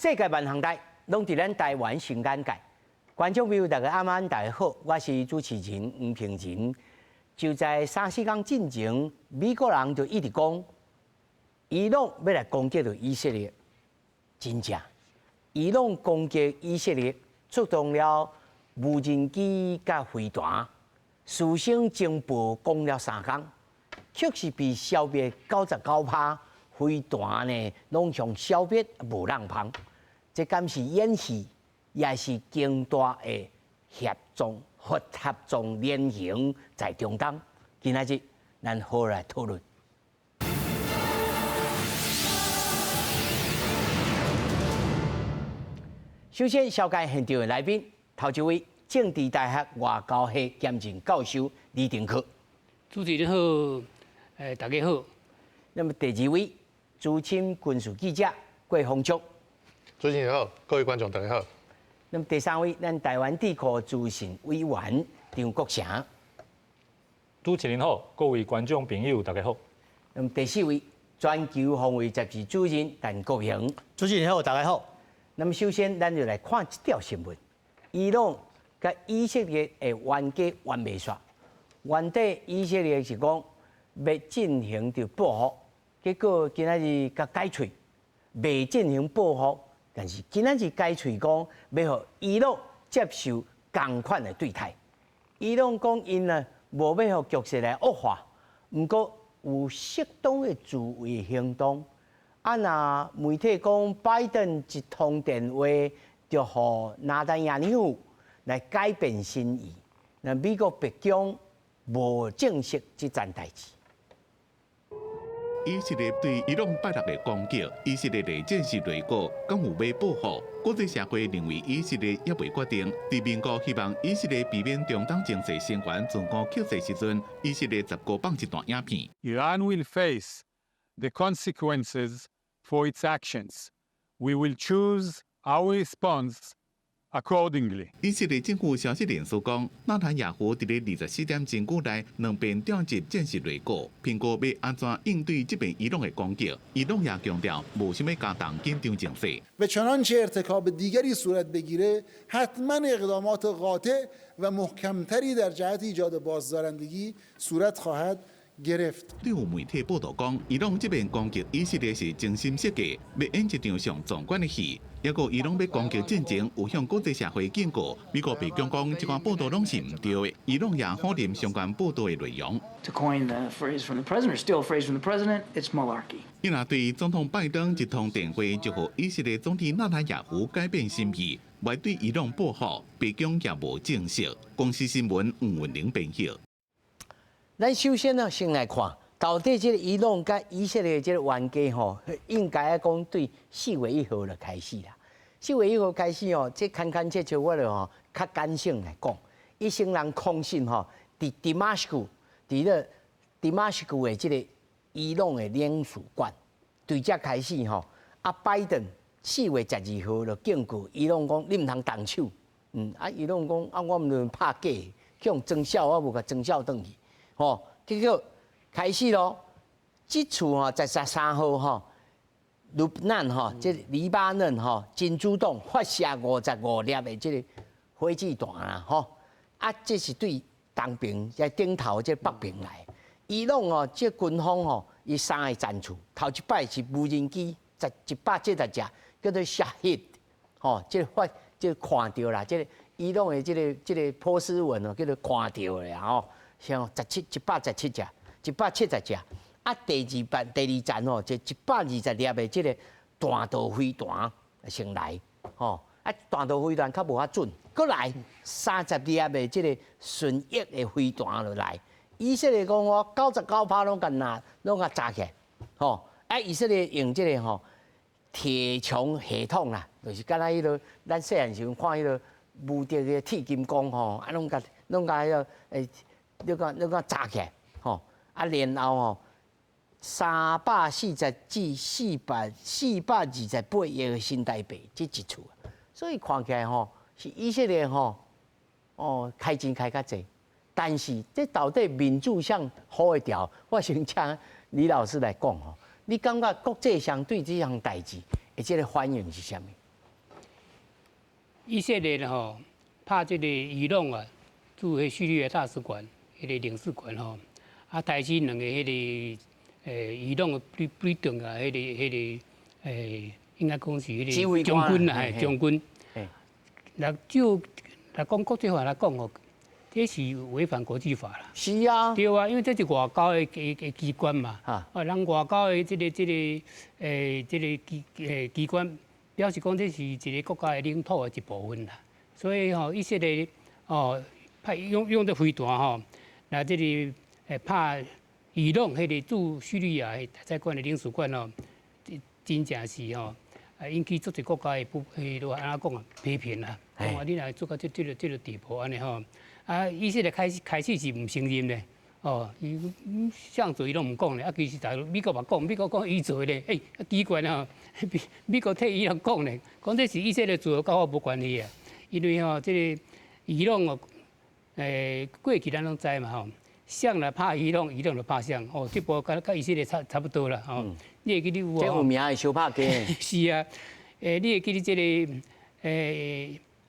世界萬項代，攏佇咱台灣新眼界。觀眾朋友，大家暗暗大家好，我是主持人吳平仁。就在三四工進前，美國人就一直講，伊朗欲來攻擊著以色列，真正，伊朗攻擊以色列，出動了無人機佮飛彈，事先情報講了3工，卻是被消滅99趴，飛彈呢攏予消滅無人芳，這敢是演戲，抑是更大的協作或合作聯營在中東？今仔日咱好來討論。首先，紹介現場的來賓，頭一位政治大學外交系兼任教授李登科。主持人好，大家好。那麼第二位資深軍事記者郭鴻竹。主持人好，各位觀眾大家好。那麼第三位，咱台灣智庫資深委員張國城。主持人好，各位觀眾朋友大家好。那麼第四位，全球防衛雜誌主任陳國榮。主持人好，大家好。那麼首先，咱就來看這條新聞：伊朗佮以色列的冤家冤袂煞，原底以色列是講欲進行著報復，結果今仔日共改喙，袂進行報復，但是今仔日改喙講欲予伊朗接受仝款的對待。伊朗講𪜶呢無欲予局勢來惡化，毋過有適當的自衛行動。啊！若媒體講拜登一通電話就予納坦雅胡來改變心意，那美國白宮無證實這層代誌。以色列對伊朗拜六的攻擊，以色列的戰時內閣敢有欲報復？國際社會認為以色列猶未決定。佇美國希望以色列避免中東情勢升懸、全球克制時陣，以色列十號放一段影片。 Iran will face the consequences for its actions. We will choose our response accordingly. 以色列政府消息人士講，納坦雅胡佇咧24點鐘內兩遍召集戰時內閣，評估欲按怎應對這遍伊朗的攻擊。伊朗也強調，無想欲加重緊張情勢。 و چنانچه ارتکاب دیگری صورت بگیره حتما اقدامات قاطع و محکمتری در جهت ایجاد بازدارندگی صورت خواهد گرفت。對有媒體報道講，伊朗這遍攻擊以色列是精心設計，欲演一場上壯觀的戲。抑閣伊朗欲攻擊進前，有向國際社會警告。美國白宮講，這款報道攏是毋對的。伊朗也否認相關報道的內容。 To coin the phrase from the president, or steal a phrase from the president, it's malarkey. 伊若對總統拜登一通電話，就予以色列總理納坦雅胡改變心意，袂對伊朗報復。白宮也無證實。公視新聞吳文玲編譯。咱首先呢，先來看，到底這个伊朗佮以色列這个冤家吼，應該愛講對4月1號就開始啦。4月1號開始哦，這牽牽切切我就吼較簡省來講，伊先人空襲吼，佇 Damascus，佇咧 Damascus 的這个伊朗的領事館，對這開始吼，啊拜登4月12號就警告伊朗講，你毋通動手，啊伊朗講啊我毋是拍假，去予裝痟我無共裝痟轉去。吼，結果開始咯，這次吼13號吼，黎巴嫩吼，這黎巴嫩吼，真主黨發射55粒的這个火箭彈啦，吼，啊，這是對東爿在頂頭這北爿來。伊朗哦，這軍方吼，伊三个戰處，頭一擺是無人機，十170隻，叫做沙希，吼，這個發這個看著啦，這个伊朗的這个波斯文哦，叫做看著的吼。像十七177隻，170隻，啊，第二版第二站吼，就120粒的這个彈道飛彈先來，吼，啊，彈道飛彈較無遐準，閣來30粒的這个巡弋的飛彈就來。以色列講我99趴攏共拿，攏共炸起來，吼，啊，以色列用這个吼鐵牆系統啦，就是敢若彼个咱細漢時陣看彼个無敵的鐵金剛吼，啊，攏共攏共彼个欸。你共炸起來，吼啊，然後吼340至428億的新台幣，這一次，所以看起來吼是以色列吼哦開錢開較濟，但是這到底民主上好會調？我先請李老師來講吼，你感覺國際上對這項代誌的這个反應是啥物？以色列吼拍這個伊朗啊，駐彼敘利亞大使館、彼個領事館吼，啊，殺死兩個彼個伊朗的最重要彼個應該講是彼個將軍啊，將軍。那就來講國際法來講吼，這是違反國際法啦。是啊。對啊，因為這是外交的機關嘛。啊，人外交的這個機關，表示講這是一個國家的領土的一部分啦。所以吼，以色列哦，派用這飛彈吼，來這個拍伊朗彼個駐敘利亞的大使館的領事館吼，真正是吼，啊引起足濟國家的不，彼落按怎講啊，批評啦，講啊你若做到這個地步按呢吼，啊以色列開始是毋承認的，哦，伊啥做伊攏毋講咧，啊其實逐美國嘛講，美國講伊做的咧，欸，奇怪吼，美國替伊朗講咧，講這是以色列做的，佮我無關係啊，因為吼這個伊朗哦，過去咱攏知嘛吼，誰來拍伊朗，伊朗就拍誰，哦，這部佮以色列差不多啦，吼。你會記得有這有名的相拍過。是啊，你會記得這個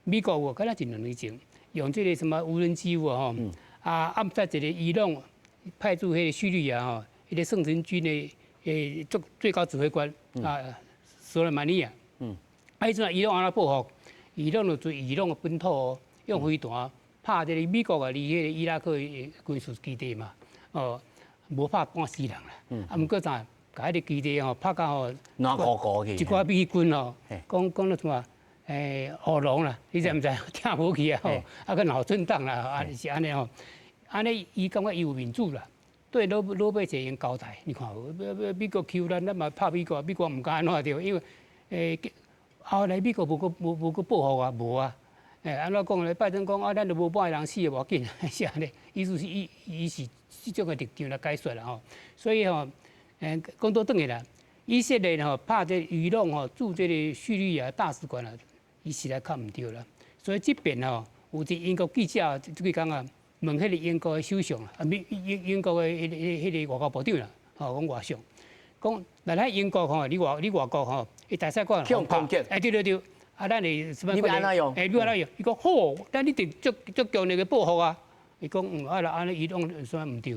美國有，敢若一兩年前用這個什麼無人機有吼，啊暗殺一個伊朗派駐彼個敘利亞吼，彼個聖城軍的最高指揮官啊，蘇萊曼尼啊。啊，彼陣伊朗按怎報復？伊朗就對伊朗的本土用飛彈拍這個美國啊，佇彼個伊拉克的軍事基地嘛，哦，無拍半死人啦。啊，毋過怎？共彼個基地吼拍甲吼，爛糊糊去，一寡美軍吼，講講咧什麼？烏龍啦，你知毋知？聽無去啊吼，啊閣腦震盪啦，啊是按呢吼，按呢伊感覺伊有面子啦，對老百姓交代，你看無？美國欺負咱，咱嘛拍美國，美國毋敢按怎著，因為後來美國無閣報復啊，無啊。按怎講咧？拜登講啊，咱都無半個人死也無要緊，是按呢，意思是伊是這種的立場來解說啦吼。所以吼，講倒轉去啦，以色列吼拍這伊朗吼駐這個敘利亞大使館啊，伊實在較毋對啦。所以這邊吼有一個英國記者這幾工啊問彼個英國的首相啊，美英國的彼個外交部長啦，吼講外相，講來咱英國吼，你外國吼，伊大使館攻擊，欸對對對。啊，咱會什麼？你欲按怎用？欸，你按怎用？伊講好，咱一定足足強烈的報復啊！伊講嗯，啊，按呢伊朗算毋對，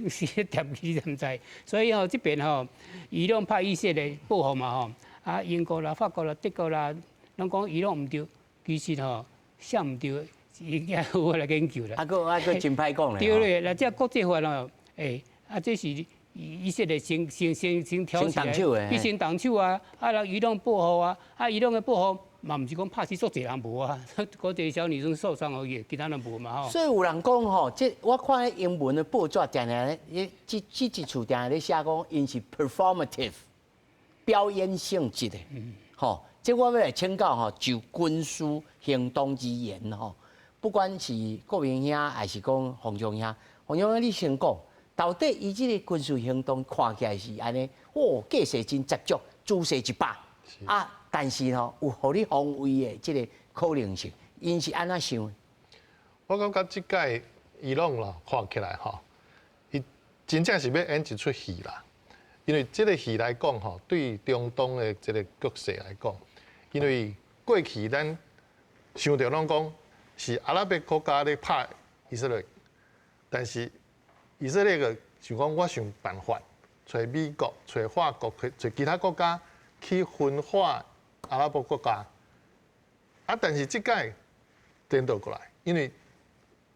是踮去你毋知。所以吼，這邊吼，伊朗拍以色列報復嘛吼，啊，英國啦、法國啦、德國啦，攏講伊朗毋對，其實吼，啥毋對，應該好好來研究啦。啊，閣啊閣真歹講咧。對咧，那這國際法咯，欸，啊，這是以色列先挑起來，伊先動手啊！啊，人伊朗報復啊！啊，伊朗的報復嘛，毋是講拍死足濟人無啊，閣一個小女生受傷而已，其他人無嘛吼。所以有人講吼，這我看英文的報紙定定咧，這一處定定咧寫講，𪜶是 performative 表演性質的，吼。這我欲來請教吼，就軍事行動而言吼，不管是國民兄還是講洪忠兄，洪忠兄你先講。到底伊這個軍事行動看起來是按呢？哦，架勢真十足，姿勢一百啊！但是吼，有予你防衛的這個可能性，𪜶是按怎想的？我感覺這屆伊朗咯，看起來吼，伊真正是欲演一出戲啦。因為這個戲來講吼，對中東的這個局勢來講，因為過去咱想著攏講是阿拉伯國家咧拍以色列，但是以色列個想講，我想辦法，揣美國、揣法國、揣其他國家去分化阿拉伯國家。啊，但是這擺顛倒過來，因為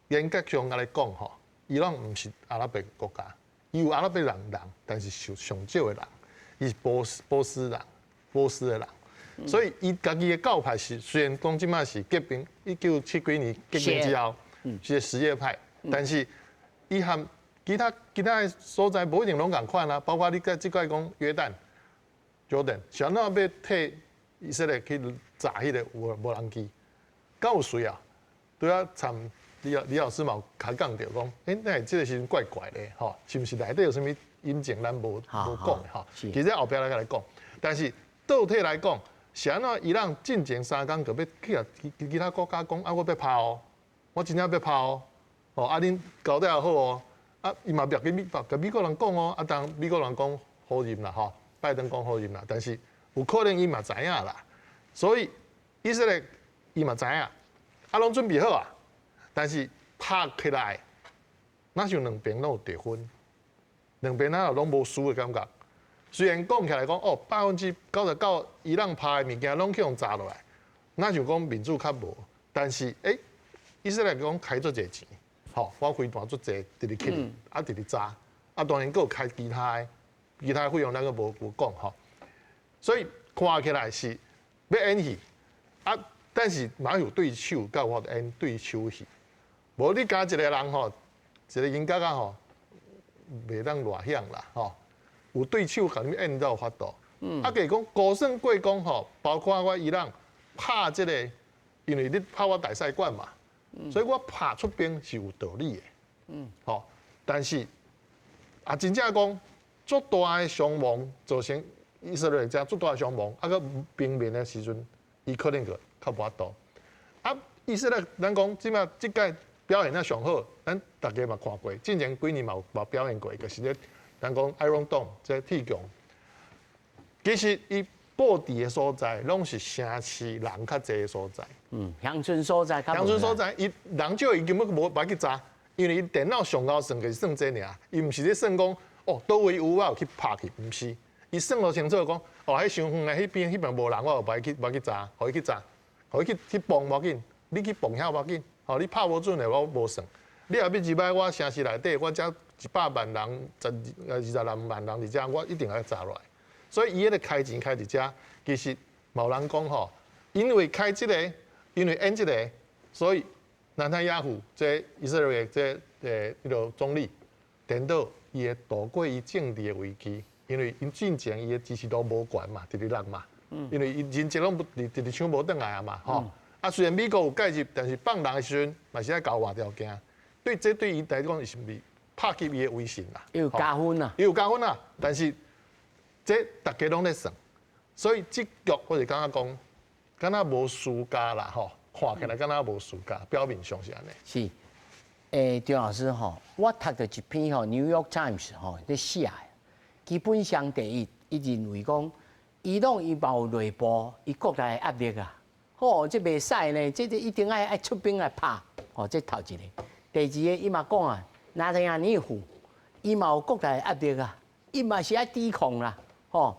嚴格上來講吼，伊朗毋是阿拉伯國家，伊有阿拉伯人，但是上上少的人，伊是波斯人，波斯的人，所以伊家己的教派是雖然講這擺是革命，1979年革命之後是什葉派，但是伊和其他的所在無一定攏仝款啊，包括你這擺講約旦、Jordan，是按怎欲替以色列去炸彼個無人機，敢有需要？對啊，參李老師嘛有開講著講，欸，那這個時陣怪怪的吼，是毋是內底有啥物隱情咱無講的吼？其實後壁來來講，但是倒退來講，是按怎伊朗進前三工就欲去共其他國家講啊，我欲拍哦，我真正欲拍哦，哦，啊恁交代好哦，啊伊嘛掠去美國人講哦，啊當美國人講否認啦吼，拜登講否認啦，但是有可能伊嘛知影啦，所以以色列伊嘛知影，啊，攏準備好啊，但是拍起來，若像兩邊攏有得分，兩邊若攏無輸的感覺。雖然講起來講哦，99%伊朗拍的物件攏去予炸落來，若像講民主較無，但是欸，以色列講開足濟錢，吼，我飛彈足濟，直直去，啊，直直炸，啊，當然閣有開其他的，其他費用咱閣無講吼，所以看起來是欲演戲，啊，但是嘛有對手佮我演對手戲，無你加一個人吼，一個人家仔吼，袂當偌險啦吼。有對手共你演才有法度。啊，計講高算過講吼，包括我伊朗拍這個，因為你拍我大使館嘛，所以我拍出兵是有道理的。吼，但是啊，真正講足大的傷亡造成以色列這足大的傷亡，啊，閣平民的時陣，伊可能閣較無法度。啊，以色列咱講這擺這屆表現得上好，咱大家嘛看過，之前幾年嘛有嘛表現過，就是咧。咱講 Iron Dome 這鐵穹，其實伊布置的所在，攏是城市人較濟的所在。嗯，鄉村所在。鄉村所在，伊人少，伊根本無愛去炸，因為伊電腦上𠢕算就是算這爾，伊毋是咧算講哦，佗位有我有去拍去，毋是，伊算予清楚講，哦，彼傷遠的彼邊彼邊無人，我就無愛去，無愛去炸，予伊去炸，予伊去去磅無要緊，你去磅遐無要緊，吼，你拍無準的我無算。你若欲入來我城市內底，我遮100萬人、12萬人佇遮，我一定愛炸落來。所以伊彼個開錢開佇遮，其實嘛有人講吼，因為開這個，因為演這個，所以納坦雅胡這以色列這彼個總理，顛倒伊會度過伊政治的危機，因為𪜶進前伊的支持度無懸嘛，直直落嘛，因為伊人質攏佇直直搶無轉來啊嘛，吼。啊，雖然美國有介入，但是放人的時陣嘛是愛交換條件。對，這對伊來講是毋是拍擊伊的威信啦？有加分啊！有加分啊！但是這大家攏咧算，所以這局我是感覺講，敢若無輸家啦吼，看起來敢若無輸家，表面上是按呢。是，欸，張老師吼，我讀著一篇吼《New York Times》吼咧寫的，基本上第一，伊認為講，伊朗伊嘛有內部伊國內的壓力啊，吼，這袂使呢，這一定愛愛出兵來拍，吼，這頭一個。第二個，伊嘛講啊，納坦雅胡，伊嘛有國內的壓力啊，伊嘛是愛抵抗啦，吼，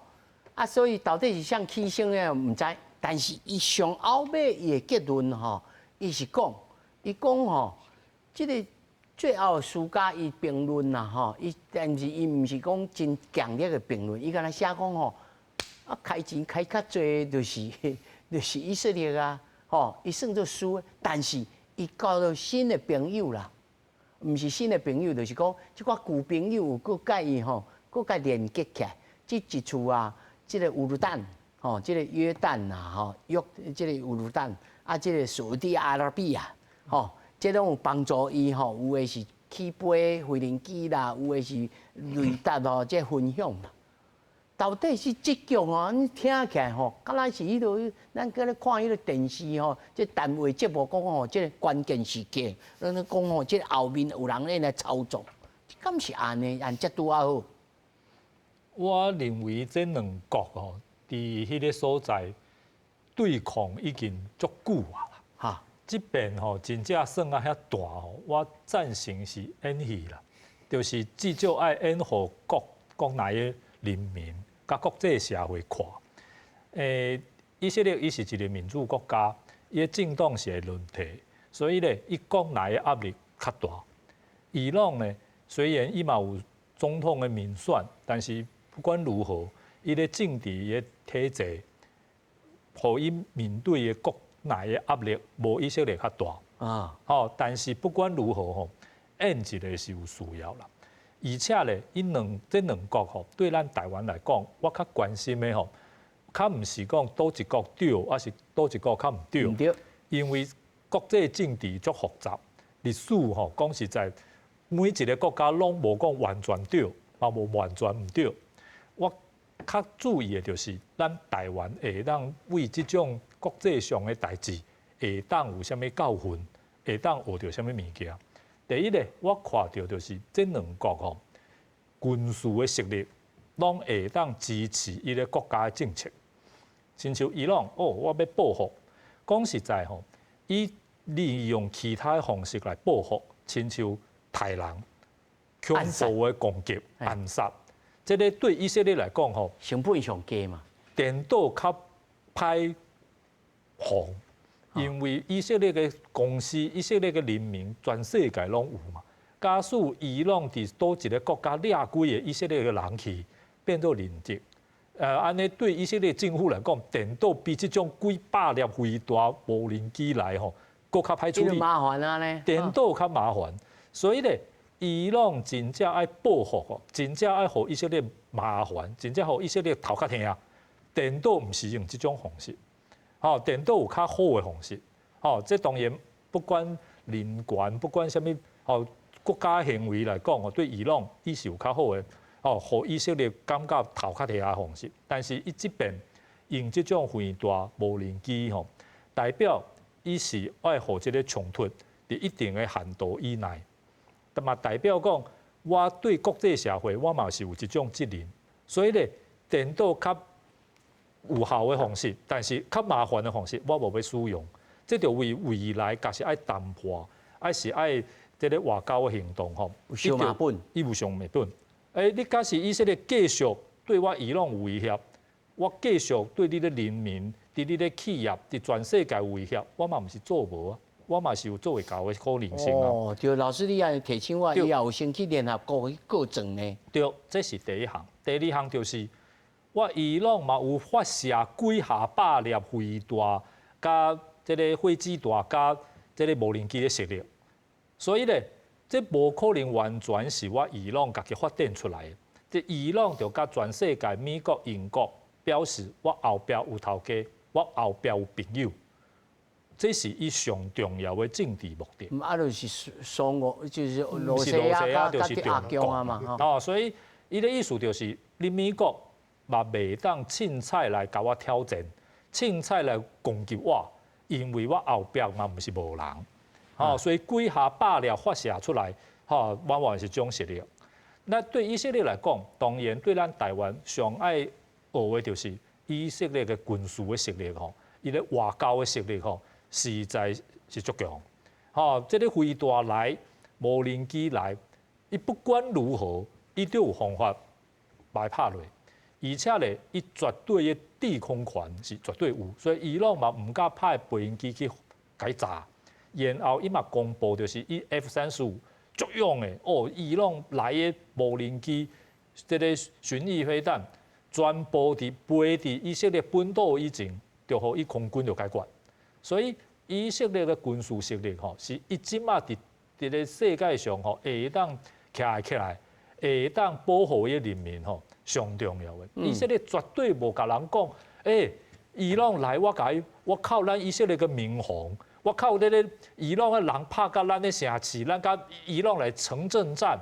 啊，所以到底是啥起先的，毋知，但是伊上後尾伊的結論吼，伊是講，伊講吼，這個最後輸家伊評論啦，吼，伊但是伊毋是講真強烈的評論，伊敢若寫講吼，啊，開錢開較濟就是以色列啊，吼，伊算做輸，但是伊交著新的朋友啦，毋是新的朋友，就是講這寡舊朋友有閣佮伊吼，閣共連結起來。這一次啊，這個烏魯丹，吼，這個約旦啊，吼，約這個烏魯丹，啊，這個沙烏地阿拉比亞，吼，這攏有幫助伊吼，有的是起飛飛行機啦，有的是雷達吼，這分享啦。到底是這局吼，你聽起來吼，敢若是彼落，咱閣咧看彼個電視吼，這單位節目講吼，這個關鍵時刻，咱咧講吼，這個後面有人咧來操作，敢是按呢？按這拄仔好？我認為這兩國吼，佇彼個所在對抗已經足久啊啦。這邊吼真正算啊遐大吼，我贊成是演戲啦，就是至少愛演予國國內的人民佮國際社會看。欸，以色列伊是一個民主國家，伊的政黨是會輪替，所以咧，伊國內的壓力較大。伊朗呢，雖然伊嘛有總統的民選，但是不管如何，伊的政治的體制，予伊面對的國內的壓力無以色列較大。吼，但是不管如何吼，演一個是有需要啦。而且咧，𪜶兩這兩國吼，對咱台灣來講，我較關心的吼，較毋是講佗一國對，抑是佗一國較毋對。因為國際政治足複雜，歷史吼講實在，每一個國家攏無講完全對，嘛無完全毋對。我較注意的就是咱台灣會當為這種國際上的代誌，會當有啥物教訓，會當學著啥物物件。第一咧，我看著就是這兩國吼軍事的實力，攏會當支持伊个國家的政策。親像伊朗，哦，我欲報復，講實在吼，伊利用其他的方式來報復，親像刣人、恐怖的攻擊、暗殺，這个對以色列來講吼，成本上低嘛，顛倒較歹防，因為以色列的公司、以色列的人民，全世界攏有嘛。假使伊朗佇佗一个國家掠幾个以色列的人去，變做人質，按呢對以色列政府來講，顛倒比這種幾百粒飛彈無人機來吼，閣較歹處理。麻煩啊呢，顛倒較麻煩，所以咧，伊朗真正愛報復哦，真正愛予以色列麻煩，真正予以色列頭殼疼。顛倒毋是用這種方式，吼，顛倒有較好的方式，吼，這當然不管人權，不管啥物，吼，國家行為來講，哦，對伊朗伊是有較好的，哦，予以色列感覺頭殼疼的方式。但是伊這邊用這種飛彈無人機吼，代表伊是愛予這个衝突佇一定的限度以內，但嘛代表講我對國際社會我嘛是有這種責任，所以咧，顛倒較有效的方式，但是較麻煩的方式，我無欲使用。這就為未來，假使愛談判，還是愛這个外交的行動吼，有相矛盾，伊有相矛盾。欸，你假使以色列繼續對我伊朗有威脅，我繼續對你的人民、對你的企業、佇全世界有威脅，我嘛毋是做無啊，我嘛是有做會到的可能性啊。哦，對，老師你也提醒我，伊也有先去聯合國去告狀呢。對，這是第一項。第二項就是我伊朗嘛有發射幾下百粒飛彈，佮這个火箭彈，佮這个無人機的實力。所以咧，這無可能完全是我伊朗家己發展出來的。這伊朗就佮全世界美國、英國表示，我後壁有頭家，我後壁有朋友，這是伊上重要的政治目的。啊，就是雙俄，就是羅西亞就是中國嘛。哦，所以伊的意思就是，你美國嘛袂當凊彩來共我挑戰，凊彩來攻擊我，因為我後壁嘛毋是無人。哦，所以幾下百粒發射出來，吼，往往是這種實力。那對以色列來講，當然對咱台灣上愛學的就是以色列的軍事的實力吼，伊的外交的實力吼，實在是足強。吼，這个飛彈來，無人機來，伊不管如何，伊都有方法來拍落。而且咧，伊絕對的制空權是絕對有，所以伊朗嘛毋敢派飛行機去共伊炸。然後伊嘛公布就是伊 F-35足勇的哦，伊朗來的無人機，這个巡弋飛彈，全部佇飛佇以色列本土以前，就予伊空軍就解決。所以以色列的軍事實力吼，是伊這馬佇佇咧世界上吼會當徛起來，會當保護伊人民吼上重要的。以色列絕對無共人講，欸，伊朗來我共伊，我靠咱以色列的民防。我靠！這个伊朗的人拍佮咱的城市，咱佮伊朗來城鎮戰，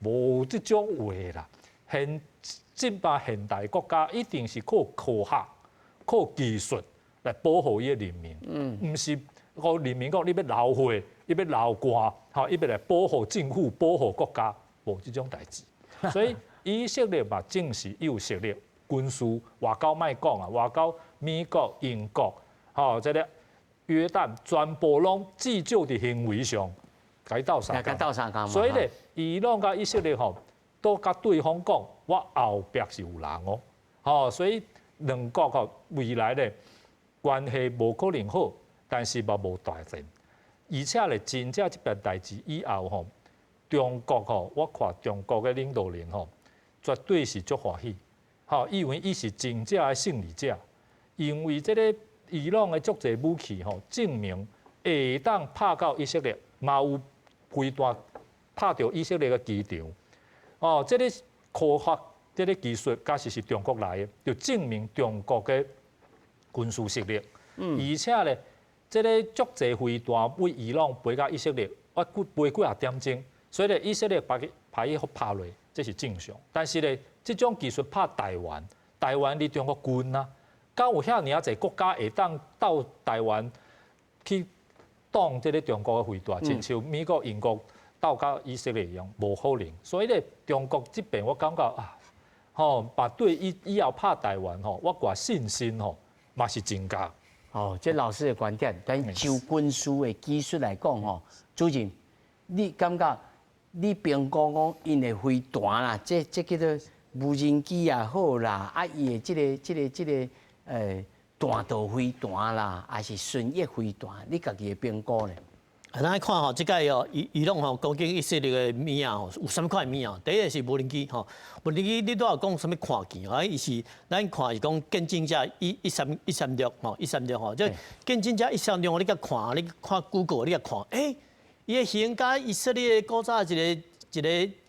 無這種話啦。現這擺現代國家一定是靠科學、靠技術來保護伊的人民，毋是予人民講你欲流血，你欲流汗，吼，伊欲來保護政府、保護國家，無這種代誌。所以以色列嘛，正是有實力，軍事外交莫講啊，外交美國、英國，吼，這个約旦全部攏至少佇行為上，共伊鬥相共。所以咧，伊朗佮以色列吼，都佮對方講，我後壁是有人哦，吼，所以兩國吼未來咧關係無可能好，但是嘛無大戰。而且咧，真正這件代誌以後吼，中國吼，我看中國的領導人吼，絕對是足歡喜，吼，因為伊是真正的勝利者，因為這个伊朗的足濟武器吼，證明會當拍到以色列，嘛有飛彈拍著以色列的機場。哦，這个科學、這个技術，確實是中國來的，就證明中國的軍事實力。而且咧，這个足濟飛彈對伊朗飛到以色列，我飛幾仔點鐘，所以咧，以色列把伊把伊拍落，這是正常。但是咧，這種技術拍台灣，台灣離中國近啊。敢有遐爾仔濟國家會當到台灣去擋這个中國的飛彈，親像美國、英國鬥佮以色列一樣，無可能。所以咧，中國這邊我感覺啊，吼，嘛對以以後拍台灣吼，我掛信心吼，嘛是增加。哦，這老師的觀點，但就軍事的技術來講吼，主任，你感覺你評估講𪜶的飛彈啦，這叫做無人機也好啦，啊，伊的這個彈道飛彈啦，還是巡弋飛彈，你家己的評估咧？啊，咱來看吼，這擺哦，伊朗吼攻擊以色列的物仔吼，有啥物款的物仔？第一個是無人機吼，無人機你拄仔講啥物看見啊？伊是咱看是講見證者一三六吼，一三六吼，這見證者一三六，你共看，你看 Google，你共看，欸，伊的型佮以色列古早一個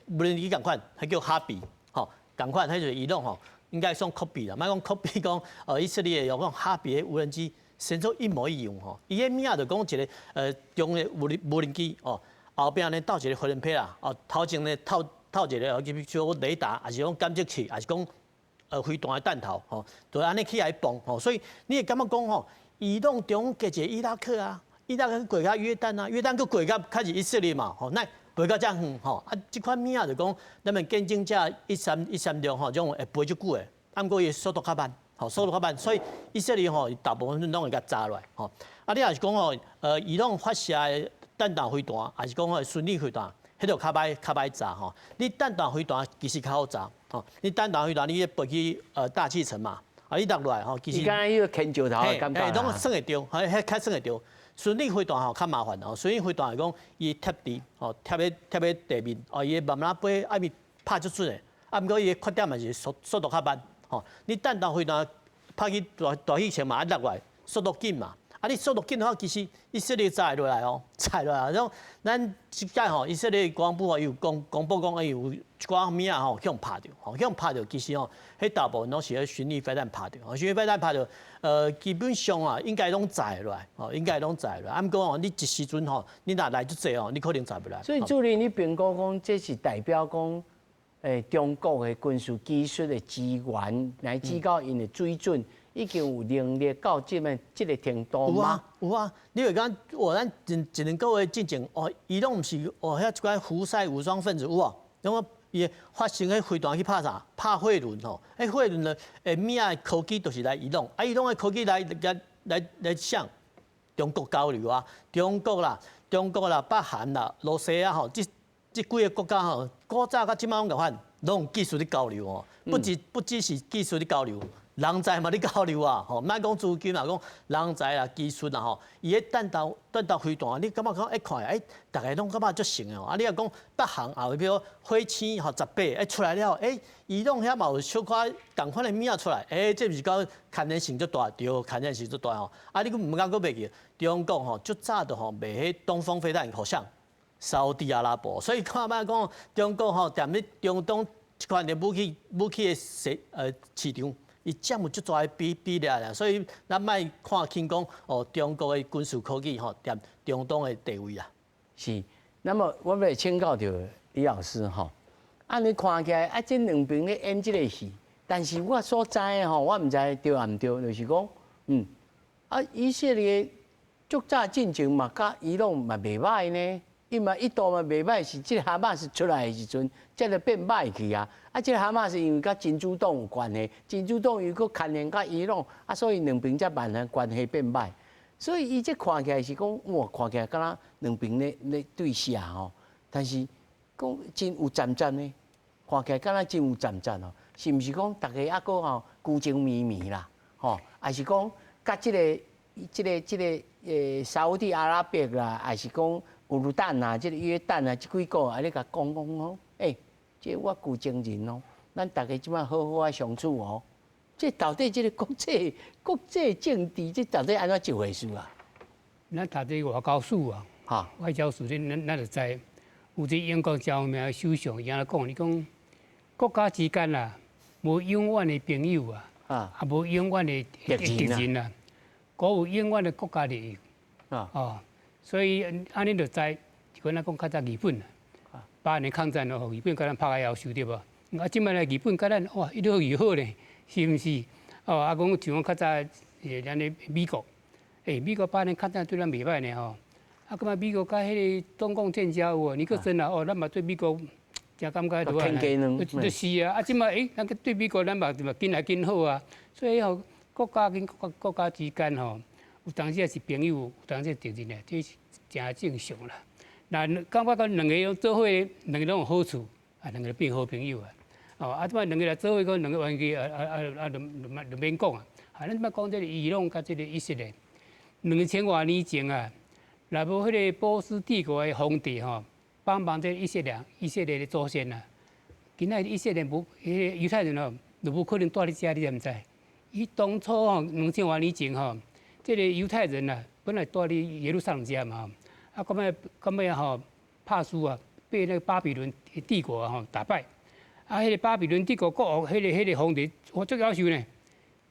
無人機仝款，彼叫哈比，吼，仝款，彼就是伊朗吼，應該算 copy 啦，莫講 copy 講，以色列有講哈比的無人機。生做一模一樣吼，伊个物仔就講一個中的無人機哦，後壁呢鬥一個飛行片啦，哦頭前呢透一個，比如說雷達，抑是講監測器，抑是講飛彈的彈頭吼，就按呢起來放吼，所以你會感覺講吼，伊朗中加一個伊拉克啊，伊拉克過到約旦啊，約旦閣過到較是以色列嘛吼，那飛到遮遠吼，啊這款物仔就講，咱們見證者一三六吼，這種會飛足久的，啊毋過伊速度較慢。吼，速度較慢，所以以色列吼，大部分攏會共炸落來，吼。啊，你若是講吼，伊朗發射的彈道飛彈，抑是講吼巡弋飛彈，彼就較歹炸吼。你彈道飛彈其實較好炸，吼。你彈道飛彈你飛去大氣層嘛，啊，你落落來吼，其實。伊敢若彼個牽石頭的感覺啦。攏算會著，彼較算會著。巡弋飛彈吼較麻煩哦，巡弋飛彈是講伊貼地，吼貼佇地面，哦，伊會慢慢飛，啊，伊拍足準的，啊，毋過伊的缺點嘛是速度較慢。吼，你彈道飛彈拍去大氣層嘛，啊落來速度緊嘛，啊你速度緊的話，其實以色列炸會落來哦，炸落來。種咱這擺吼，以色列國防部吼有公布講，有一寡物仔吼，予拍著，吼予拍著，其實吼，彼大部分攏是彼巡弋飛彈拍著，巡弋飛彈拍著，基本上啊，應該攏載落來，吼，應該攏載落來。啊，毋過吼，你一時陣吼，你若來足濟吼，你可能載袂來。所以主任，你評估講，這是代表講，中國的軍事技術的資源，乃至到𪜶的水準，已經有能力到這個程度嗎？有啊，有啊。你會講，哦，咱一兩個月進前，哦，伊攏毋是哦，遐一寡胡塞武裝分子有無？種伊發生彼飛彈去拍啥？拍貨輪吼，彼貨輪的物仔科技都是來伊朗，啊，伊朗的科技來向中國交流啊，中國啦，北韓啦，羅西亞吼，這幾個國家吼，古早到這擺攏仝款，攏用技術咧交流哦，不只是技術咧交流，人才嘛咧交流啊，吼，莫講資金啊，講人才啊、技術啊，吼，伊彼彈道飛彈，你感覺講一看，欸，逐个攏感覺足成的哦。啊，你若講北韓也有比如火星吼18，欸出來了，欸，伊朗遐嘛有小可仝款的物仔出來，欸，這毋是講牽連性足大，對，牽連性足大吼。啊，你閣毋敢閣袂記，中國吼足早就吼賣彼東風飛彈予啥？沙烏地阿拉伯，所以看覓講中國吼踮咧中東這款的武器的市場，伊佔有足大的比例啦。所以咱莫看輕講哦，中國的軍事科技吼踮中東的地位啊。是，那麼我欲請教著李老師吼，按呢看起來啊，這兩邊咧演這個戲，但是我所知的吼，我毋知對抑毋對，就是講，啊，以色列足早進前嘛，佮伊朗嘛袂䆀呢。伊嘛一度嘛袂䆀，是這個哈馬斯出來的時陣，才就變䆀去啊！啊，這個哈馬斯因為佮真主黨有關係，真主黨又閣牽連佮伊朗，啊，所以兩邊才慢慢關係變䆀。所以伊這看起來是講，哇，看起來敢若兩邊咧對射吼，但是講真有戰爭呢，看起來敢若真有戰爭哦，是毋是講逐家猶閣吼舊情綿綿啦？吼，抑是講佮這個沙烏地阿拉伯啦，抑是講烏魯丹啊，這個約旦啊，這幾個啊，咧共講講吼，欸，這我舊情人哦，咱逐家這擺好好仔相處哦。這到底這個國際政治，這到底按怎一回事啊？咱讀這個外交史啊，外交史，咱就知，有一個英國真有名的首相，伊按呢講，伊講國家之間啊，無永遠的朋友啊，也無永遠的敵人啊，閣有永遠的國家利益。哦，所以按呢就知，就敢若講較早日本啊，八年抗戰哦，日本共咱拍甲夭壽對無？啊，這擺來日本共咱哇，越好越好咧，是毋是？哦，啊，講像講較早咱的美國，欸，美國八年抗戰對咱袂䆀呢吼，啊，感覺美國佮彼個中共建交有無？尼克森啊，哦，咱嘛對美國誠感覺對啊，就是啊，啊，這擺欸，咱對美國咱嘛嘛緊來緊好啊，所以吼，國家跟國國家之間吼，有當時是朋友，有當時敵人咧，這是誠正常啦。那感覺講兩个做伙，兩个攏有好處，啊，兩个變好朋友啊。哦，啊，這擺兩个來做伙，講兩个冤家，啊啊啊啊，就免講啊。啊，咱這擺講這个伊朗佮這个以色列，2000外年前啊，若無彼个波斯帝國的皇帝吼，幫忙這个以色列，以色列的祖先啊，今仔日以色列無，彼个猶太人哦，就無可能蹛佇遮，你知毋知？伊當初吼兩千外年前吼，這个猶太人啊，本來蹛佇耶路撒冷遮嘛吼，啊，到尾到尾吼，拍輸啊，被那个巴比倫帝國吼打敗，啊，彼个巴比倫帝國國王，彼个皇帝，我足夭壽呢，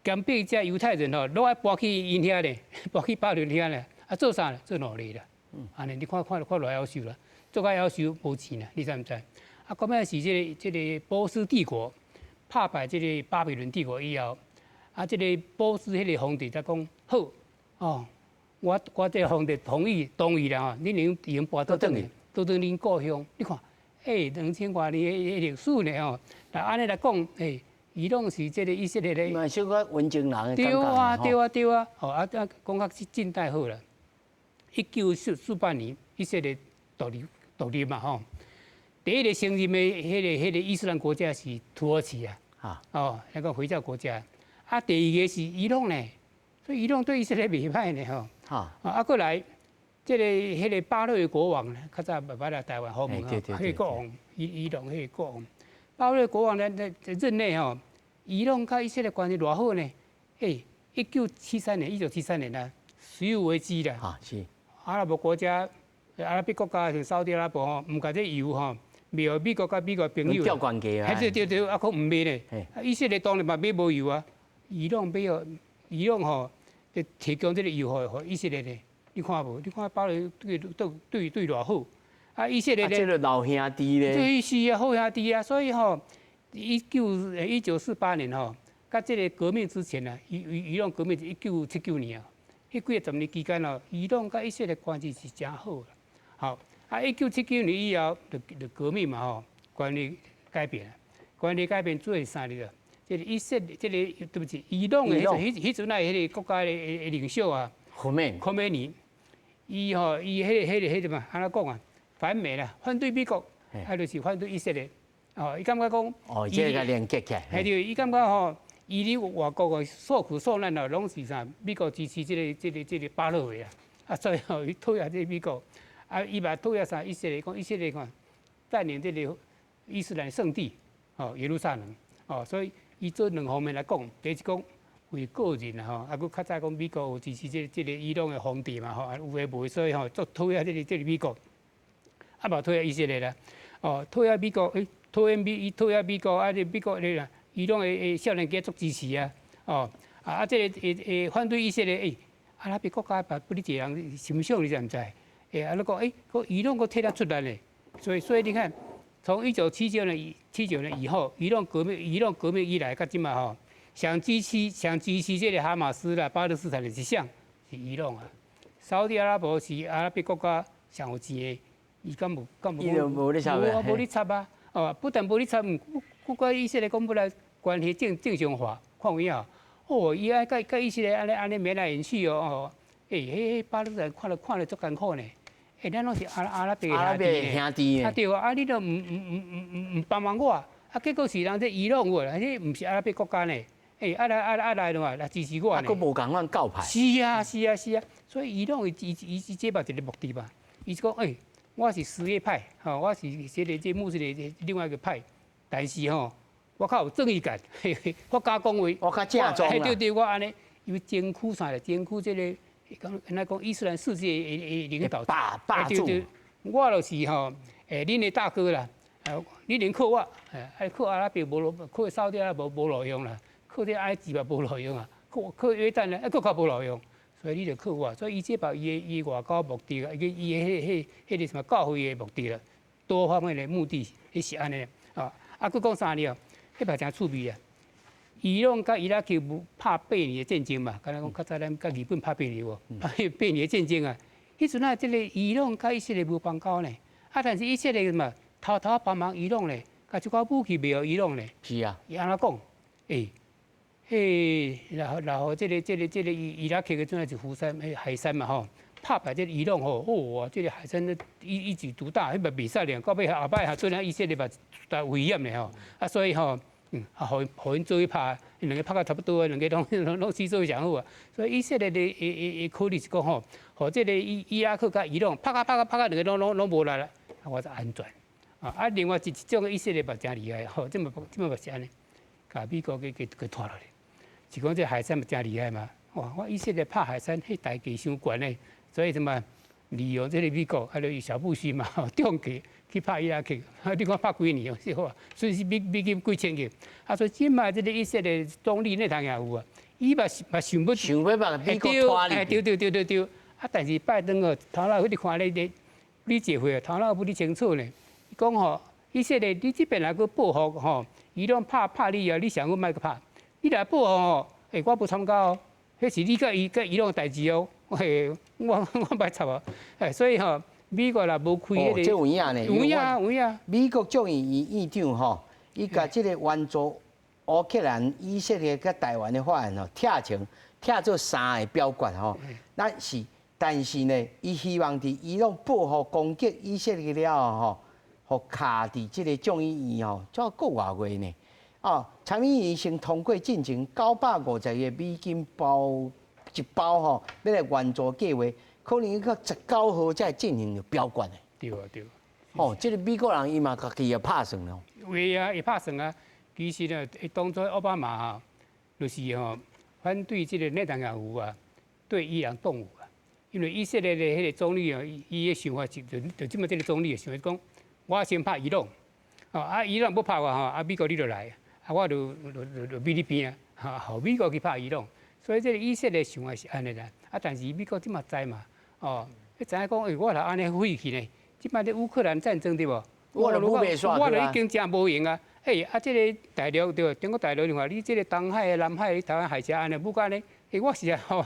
強迫這猶太人吼，攏愛搬去𪜶遐咧，搬去巴比倫遐咧，啊，做啥咧？做奴隸啦。按呢，你看看看偌夭壽啦，做較夭壽無錢啦，你知毋知？啊，到尾是這个波斯帝國拍敗這个巴比倫帝國以後，啊，這个波斯彼个皇帝才講好，哦，我這个皇帝同意同意啦吼，恁能搬倒轉去，倒轉恁故鄉。你看，欸，2000外年的歷史呢吼，那按呢來講，欸，伊朗是這个以色列的。嘛，小可溫情人的感覺。對啊，對啊，對啊，吼啊啊，講較近代好啦。1948年，以色列獨立獨立嘛吼，第一個承認的彼個伊斯蘭國家是土耳其啊，哦，那個回教國家。啊，第二個是伊朗呢，所以伊朗對以色列袂歹呢吼。啊，過來，這个彼个巴勒國王，較早捌來台灣訪問吼，彼个國王，伊朗彼个國王，巴勒國王咧咧任內吼，伊朗佮以色列關係偌好呢？欸，1973年，1973年啊，石油危機啦。阿拉伯國家、阿拉伯國家像沙特阿拉伯吼，毋共這油吼，賣予美國佮美國朋友。吊關係啊！對對對，啊，閣毋賣咧。以色列當然嘛買無油啊，伊朗買予伊朗吼，就提供這个油予以色列咧。你看無？你看巴勒對對對對偌好。啊，以色列咧。這个老兄弟咧。對，是啊，好兄弟啊。所以吼，1948年吼，佮這个革命之前啊，伊朗革命是1979年啊。彼幾个十年期間哦，伊朗佮以色列關係是誠好啦。好，啊，1979年以後就革命嘛吼，關係改變，關係改變主要是啥哩？這個以色列，這個對不起，伊朗的彼陣仔彼个國家的領袖啊，khomeini khomeini 伊吼伊彼個嘛，按怎講啊？反美啦，反對美國，啊，就是反對以色列。哦，伊感覺講，哦，這个連結起來，係對，伊感覺吼。伊佇外國哦受苦受難哦，攏是啥？美國支持這個巴勒維啊，啊，所以吼伊討厭這個美國，啊，伊嘛討厭啥？以色列講以色列看佔領這个伊斯蘭聖地，哦，耶路撒冷，哦，所以伊做兩方面來講，第一講為個人啊吼，啊，閣較早講美國有支持這個伊朗的皇帝嘛吼，啊，有的無的，所以吼足討厭這個美國，啊嘛討厭以色列啦，哦，討厭美國，欸，討厭美國，啊，這美國咧啦。伊朗的少年家足支持啊，哦，啊，這个反對以色列，欸，阿拉伯國家嘛不哩濟人欣賞，你知毋知？欸，啊，你講，欸，閣伊朗閣替咱出力咧，所以你看，從1979年以後，伊朗革命以來，到這馬吼，上支持這个哈馬斯啦、巴勒斯坦的是啥？是伊朗啊。沙特阿拉伯是阿拉伯國家上有錢的，伊敢無敢無？伊就無咧插無咧插啊！哦，不但無咧插，毋過以色列講欲來關係正常化，看有影？哦，伊愛佮以色列按呢按呢眉來眼去哦，哦，欸，彼巴勒斯坦看了足艱苦呢。欸，咱攏是阿拉伯兄弟啊對啊，啊你都毋幫忙我，啊結果是人這伊朗有無？彼毋是阿拉伯國家呢？欸，啊來啊啊來的話來支持我呢。啊，閣無仝款教派。是啊是啊是啊，所以伊朗伊這嘛一個目的嘛，伊就講欸，我是什葉派，吼，我是這個穆斯林另外一個派，但是吼，我較有正義感，我敢講話，我較正宗。對對，我按呢，因為爭取啥咧？爭取這个講按怎講伊斯蘭世界的領導霸主。我就是吼，欸，恁的大哥啦，你連靠我，欸，靠阿拉伯無路，靠沙特阿拉伯無路用啦，靠這埃及嘛無路用啊，靠約旦咧，閣較無路用，所以你就靠我。所以伊這把伊的外交目的啊，伊的彼個什麼教會的目的啦，多方面的目的，彼是按呢啊。啊，閣講啥呢？哦，彼擺誠趣味啊！伊朗佮伊拉克無拍八年的戰爭嘛？敢若講較早咱佮日本拍八年無？拍八年的戰爭啊！彼陣啊，這个伊朗佮以色列無邦交呢，啊，但是以色列嘛偷偷幫忙伊朗咧，共一寡武器賣予伊朗咧。是啊。伊按怎講？欸，彼然後這個伊拉克的陣是胡塞，海珊嘛吼，拍敗這個伊朗吼，哦，這個海珊一舉獨大，彼嘛袂使咧，到尾後擺下做了以色列嘛大危險咧吼，啊所以吼，啊，予予𪜶做去拍，𪜶兩个拍甲差不多，兩个攏死做上好啊。所以以色列的考慮是講吼，予這個伊拉克佮伊朗拍甲拍甲拍甲兩个攏無力啦，我就安全。啊，另外一種以色列嘛誠厲害，吼，這嘛是按呢，共美國給拖落來。是講這海珊嘛誠厲害嘛，哇！我以色列拍海珊，彼代價傷懸咧，所以什麼利用這個美國，啊，就小布希嘛，中計去拍伊拉克，啊，你看拍幾年哦，是好啊，損失美金幾千億。啊，所以這擺這個以色列總理內塔尼亞胡啊，伊嘛想欲想欲把美國拖入。對對對對對。啊，但是拜登哦，頭腦你看咧咧，你這回頭腦無哩清楚呢。伊講吼，以色列你這邊來去報復吼，伊攏拍拍你啊，你上好莫閣拍。你來報復吼，欸，我無參加哦，彼是你佮伊佮伊朗的代誌哦，嘿，我莫插哦，欸，所以吼，美國若無開彼個，這有影呢，有影有影。美國眾議院院長吼，伊共這個援助烏克蘭、以色列佮台灣的法案吼，拆成拆做三个表決吼，咱是，但是呢，伊希望佇伊朗報復攻擊以色列了後吼，予卡佇這個眾議院吼，這個偌月呢？哦，參議院先通過進前950億美金包一包吼，欲來援助計劃，可能到19號才會進行表決的。對啊對。哦，這個美國人伊嘛家己也拍算咯。會啊，會拍算啊。其實呢，當初奧巴馬就是吼反對這個內塔尼亞胡啊，對伊朗動武啊。因為以色列的彼個總理啊，伊的想法就就這麼這個總理的想法講，我先拍伊朗，哦啊伊朗欲拍我吼，啊美國你就來。啊，我就避你邊啊，予美國去拍伊朗，所以這個以色列想法是按呢啦。啊，但是美國這嘛知嘛，哦，你知影講，欸，我若按呢廢去呢，這擺咧烏克蘭戰爭對無？我就我就已經誠無閒啊。欸，啊，這個大陸對，中國大陸你看，你這個東海、南海、台灣海峽按呢武按呢，欸，我是啊，吼，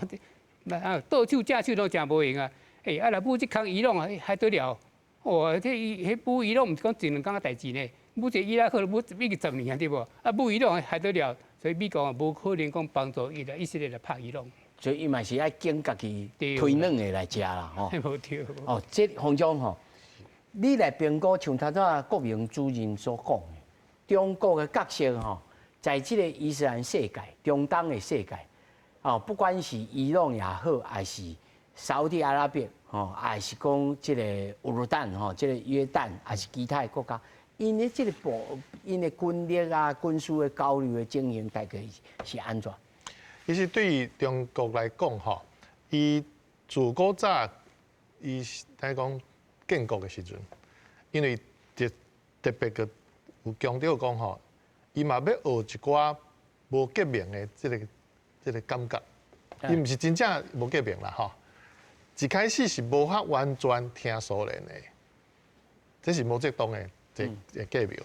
啊，倒手正手攏誠無閒啊。欸，啊，若武這空伊朗啊，還得了？哦，這伊彼武伊朗毋是講一兩工的代誌呢。武這伊拉克武已經10年啊，對無？啊，武伊朗還得了？所以美國無可能講幫助伊來以色列來拍伊朗。所以伊嘛是愛揀家己推軟的來食啦，吼。無對。哦，這洪總吼，你來評估像頭拄仔國民主任所講的，中國的角色吼，在這個伊斯蘭世界、中東的世界，哦，不管是伊朗也好，還是沙烏地阿拉伯，吼，還是講這個烏魯丹吼，這個約旦，還是其他的國家。𪜶的這個部，𪜶的軍力啊、軍事的交流的情形，大概是按怎？其實對於中國來講，吼，伊自古早伊來講建國的時陣，因為特別閣有強調講吼，伊嘛欲學一寡無革命的這個感覺，伊毋是真正無革命啦，吼。一開始是無法完全聽蘇聯的，這是毛澤東的這個計謀。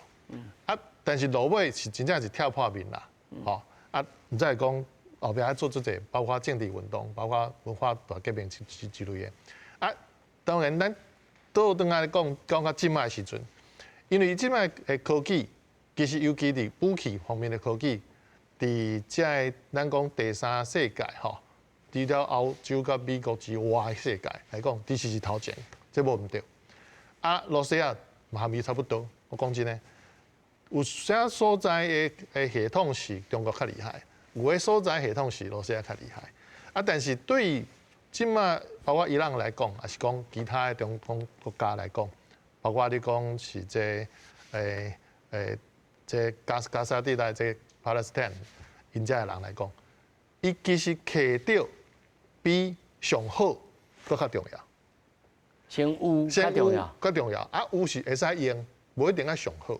啊，但是落尾是真正是跳破面啦，吼啊，毋知講後壁還做這濟，包括政治運動，包括文化大革命之類的。啊，當然咱倒轉來講，講到這擺的時陣，因為這擺的科技，其實尤其佇武器方面的科技，佇這个咱講第三世界吼，除了歐洲佮美國之外的世界來講，其實是頭前，這無毋對。啊，羅西亞嘛佮伊差不多，我講真的，有啥所在的系統是中國較厲害，有的所在系統是羅西亞較厲害。啊，但是對這擺包括伊朗來講，抑是講其他的中東國家來講，包括你講是這這加沙地帶這巴勒斯坦𪜶遮的人來講，伊其實揢著比上好閣較重要。先有較重要，較重要啊！有是會使用，無一定愛上好。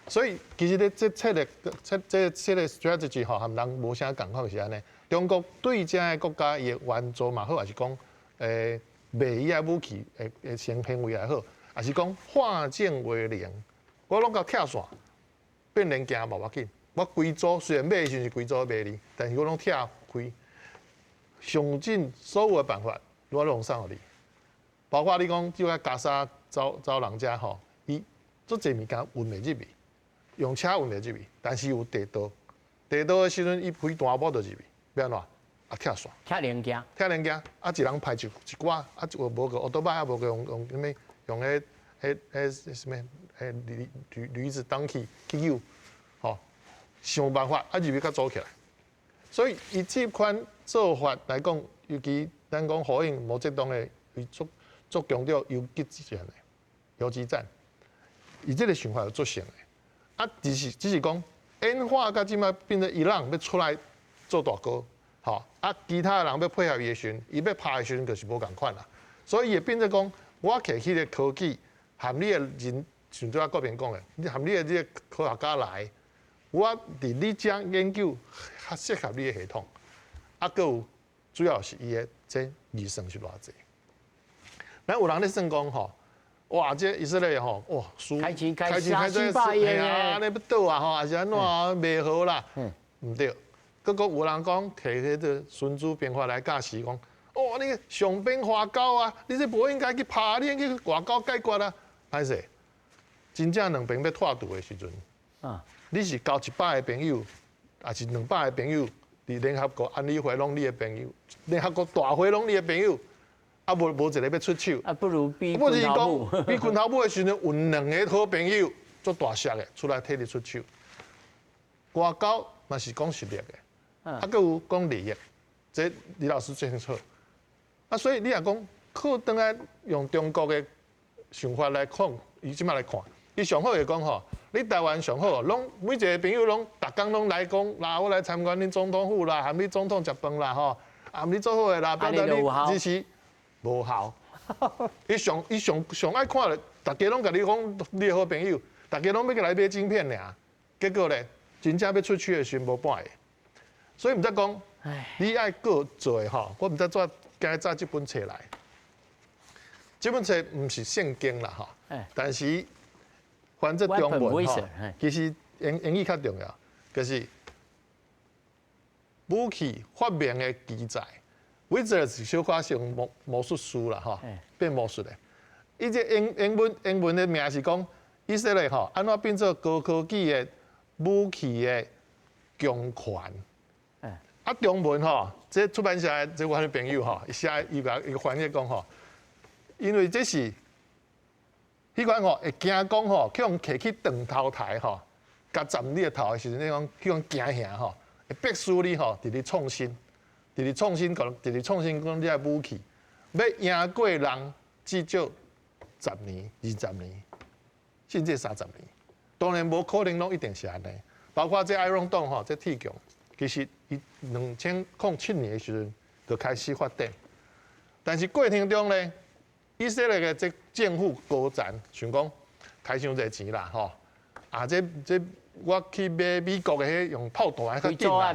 所以其實咧，這策略、這個 strategy 吼，和人無啥仝款是按呢。中國對這个國家伊的援助嘛好，抑是講賣伊的武器的行為也好，抑是講化整為零，我攏共拆散，變零件嘛無要緊。我規組雖然買的時陣是規組賣你，但是我攏拆開，想盡所有的辦法，我攏送予你。包括你講就喺加沙走走人遮吼，伊足濟物件運袂入去，用車運袂入去，但是有地道，地道的時陣，伊飛彈無就入去，欲按怎？啊，拆線。拆零件。拆零件，啊，一人派一一寡，啊，有無個歐多拜啊，無個用用啥物，用彼彼彼啥物，彼驢驢驢子 donkey 去扭，吼，想辦法啊入去閣組起來。所以伊這款做法來講，尤其咱講呼應毛澤東的，伊足足強調游擊戰的游擊戰，伊這個想法有足成的。啊，只是講演化到這擺變做伊朗欲出來做大哥，吼啊，其他的人欲配合伊的時陣，伊欲拍的時陣就是無仝款啦。所以會變做講，我摕彼個科技和你的人，像拄仔國平講的，你和你的這個科學家來，我佇你遮研究較適合你的系統，啊，閣有主要是伊的這預算是偌濟。咱有人咧算講吼，哇，這以色列吼，哇，輸開錢開三四百億啊，按呢欲倒啊吼，抑是按怎袂好啦，毋對。閣閣有人講摕彼個孫子兵法來教示講，哦，你上兵下教啊，你這無應該去拍，你應該去外交解決啊。歹勢，真正兩邊欲拖挃的時陣，你是交100個朋友，抑是200個朋友，佇聯合國安理會攏你的朋友，聯合國大會攏你的朋友，啊無無一個欲出手。啊，不如比不是講比拳頭母的時陣，有兩個好朋友做大隻的出來替你出手。外交嘛是講實力的，啊，閣有講利益，這李老師最清楚。啊，所以你若講靠轉來用中國的想法來看，伊這擺來看，伊上好會講吼，你台灣上好，攏每一個朋友攏逐工攏來講，啦，我來參觀恁總統府啦，含你總統食飯啦，吼，啊，你做好的啦，表達你支持，無效。伊上伊上上愛看的，大家攏共你講你的好朋友，大家攏欲來買晶片爾，結果咧，真正欲出去的時陣無半個。所以毋知講，你愛閣做的吼，我毋知怎今日早這本冊來。這本冊毋是聖經啦吼，但是翻做中文吼，其實英英語較重要，就是武器發明的奇才。Wizard 是小可像魔魔術師啦吼，變魔術的。伊這英英文英文的名是講，以色列吼，按怎變做高科技的武器的強權。啊，中文吼，這出版社的這我的朋友吼，伊寫伊共伊翻譯講吼，因為這是彼款吼會驚講吼，去予提去斷頭台吼，共斬你的頭的時陣，你講彼種驚嚇吼，會迫使你吼，直直創新，直直創新講，直直創新講你的武器，欲贏過人至少十年、20年，甚至30年。當然無可能攏一定是按呢，包括這 Iron Dome 吼，這鐵穹，其實伊2007年的時陣就開始發展，但是過程中咧，以色列的這政府高層想講開傷濟錢啦吼，啊這這我去買美國的彼用炮彈的較緊啦，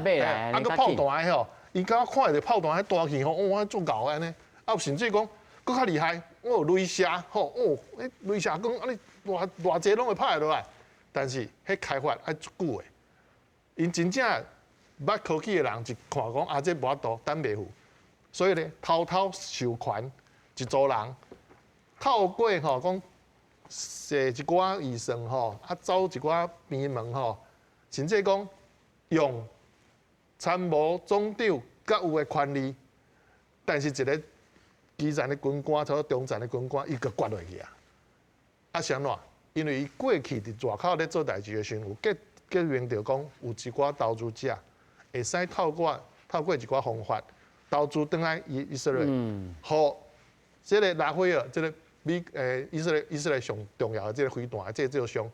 啊閣炮彈的吼，伊敢看著炮彈彼彈去吼，哇足𠢕按呢，啊甚至講閣較厲害，我有雷射吼，哦，彼雷射光按呢偌偌濟攏會拍會落來，但是彼開發愛足久的，𪜶真正捌科技的人一看講啊，這無法度等袂赴，所以咧偷偷授權一組人，透過吼講踅一寡預算吼，啊走一寡邊門吼，甚至講用參謀總長閣有的權利，但是一個基層的軍官，差不多中層的軍官，伊就割落去啊！啊，是按怎？因為伊過去佇外口咧做代誌的時陣，有結結明著講有一寡投資者會使透過一寡方法投資轉來以以色列，予這個拉斐爾，這個美以色列以色列上重要的這個飛彈的製造商，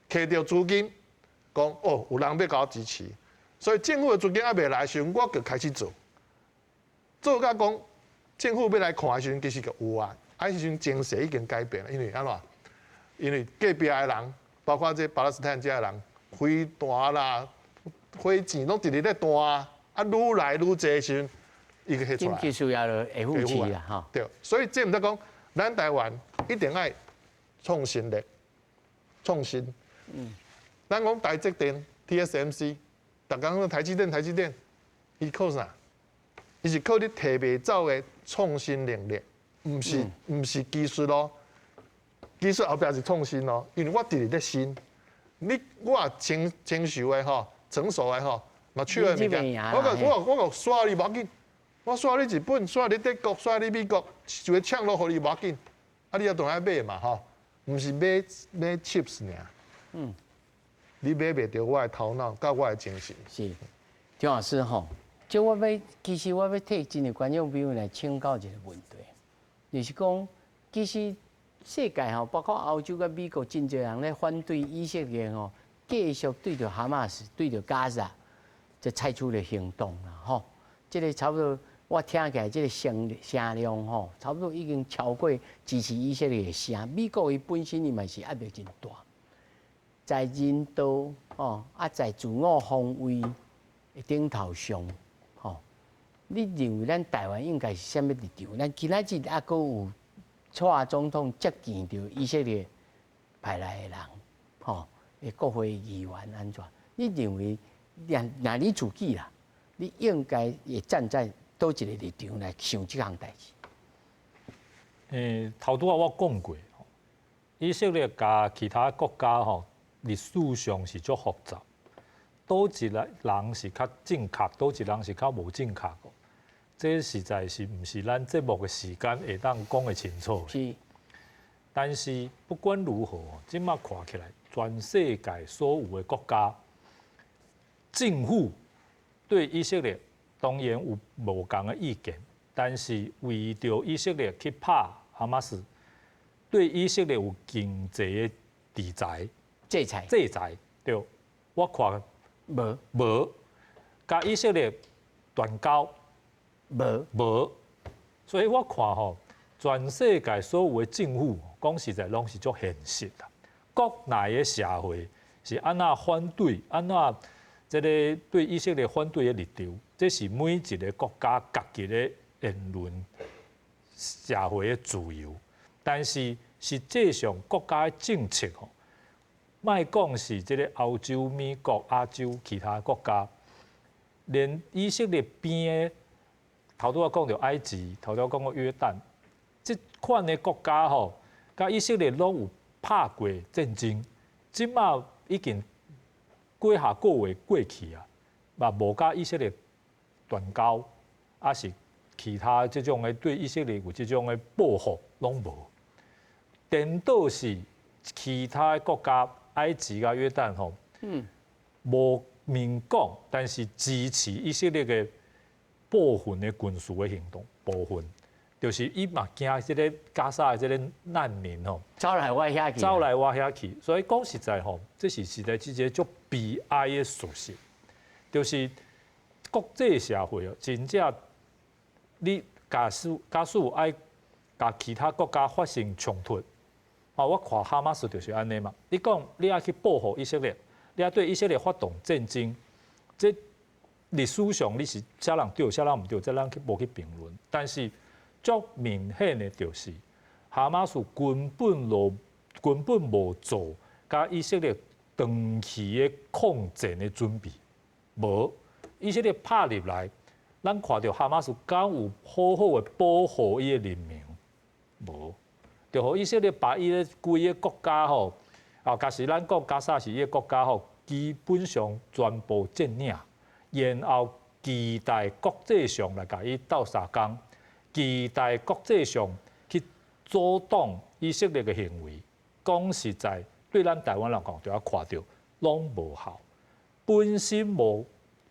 摕著資金，講哦有人欲共我支持，所以政府的資金猶未來的時陣，我就開始做，做甲講政府欲來看的時陣，其實就有啊，啊彼時陣情勢已經改變了，因為按怎？因為隔壁的人，包括這巴勒斯坦遮的人，飛彈啦、火箭攏直直咧彈啊，啊愈來愈濟的時陣，伊就彼出來。技術也會護持啊，吼。對，所以這毋才講，咱台灣一定愛創新力、創新。咱講台積電 TSMC，逐工講台積電、台積電，伊靠啥？伊是靠你提袂走的創新能力，毋是毋是技術咯。技術後壁是創新咯，因為我直直咧新，你我成成熟的吼，成熟的吼，嘛手的物件。我共刷你無要緊，我刷你日本，刷你德國，刷你美國，一個搶落予你無要緊，啊你也當愛買嘛吼，毋是買 chips 爾。你買袂著我的頭腦，佮我的精神。是，張老師吼，這我欲，其實我欲替真濟觀眾朋友來請教一個問題，就是講，其實世界吼，包括歐洲佮美國，真濟人咧反對以色列吼，繼續對著哈馬斯、對著加薩，就採取了行動啦吼。這個差不多，我聽起來這個聲量吼，差不多已經超過支持以色列的聲。美國伊本身伊嘛是壓力真大，在人道吼啊，在自我防衛的頂頭上吼，你認為咱台灣應該是啥物立場？咱今仔日猶閣有蔡總統接見著以色列派來的人，吼，的國會議員按怎？你認為若你自己啦，你應該會站在佗一個立場來想這項代誌？頭拄仔我講過，以色列佮其他國家吼，歷史上是足複雜，佗一個人是較正確，佗一個人是較無正確。這實在是毋是咱節目的時間會當講會清楚。但是不管如何，這馬看起來，全世界所有的國家政府對以色列當然有無仝的意見，但是為著以色列去拍哈馬斯，對以色列有經濟的制裁。制裁。制裁，對，我看無無，佮以色列斷交。無無，所以我看吼，全世界所有的政府講實在攏是足現實啦。國內的社會是按怎反對，按怎這个對以色列反對的立場，這是每一个國家家己的言論、社會的自由。但是實際上國家的政策吼，莫講是這个歐洲、美國、亞洲其他國家，連以色列邊的。頭拄仔講著埃及，頭拄仔講過約旦，這款的國家吼，佮以色列攏有拍過戰爭，這馬已經幾下個月過去啊，嘛無佮以色列斷交，抑是其他這種的對以色列有這種的報復攏無。顛倒是其他國家，埃及佮約旦吼，無明講，但是支持以色列的部分的軍事的行動，部分就是伊嘛驚這个加沙的這个難民吼，走來我遐去，走來我遐去，所以講實在吼，這是實在這個足悲哀的事實，就是國際社會哦，真正你假使愛佮其他國家發生衝突，啊，我看哈馬斯就是按呢嘛，你講你愛去報復以色列，你愛對以色列發動戰爭，這歷史上你是啥人對，啥人毋對，這咱去無去評論。但是足明顯的就是，哈馬斯根本無做佮以色列長期的抗戰的準備，無。以色列拍入來，咱看著哈馬斯敢有好好的保護伊的人民？無。就予以色列把伊的規个國家吼，啊，假使咱講加沙是伊的國家吼，基本上全部佔領。然後期待國際上來共伊鬥相共，期待國際上去阻擋以色列的行為。講實在，對咱台灣人講，就要看著攏無效。本身無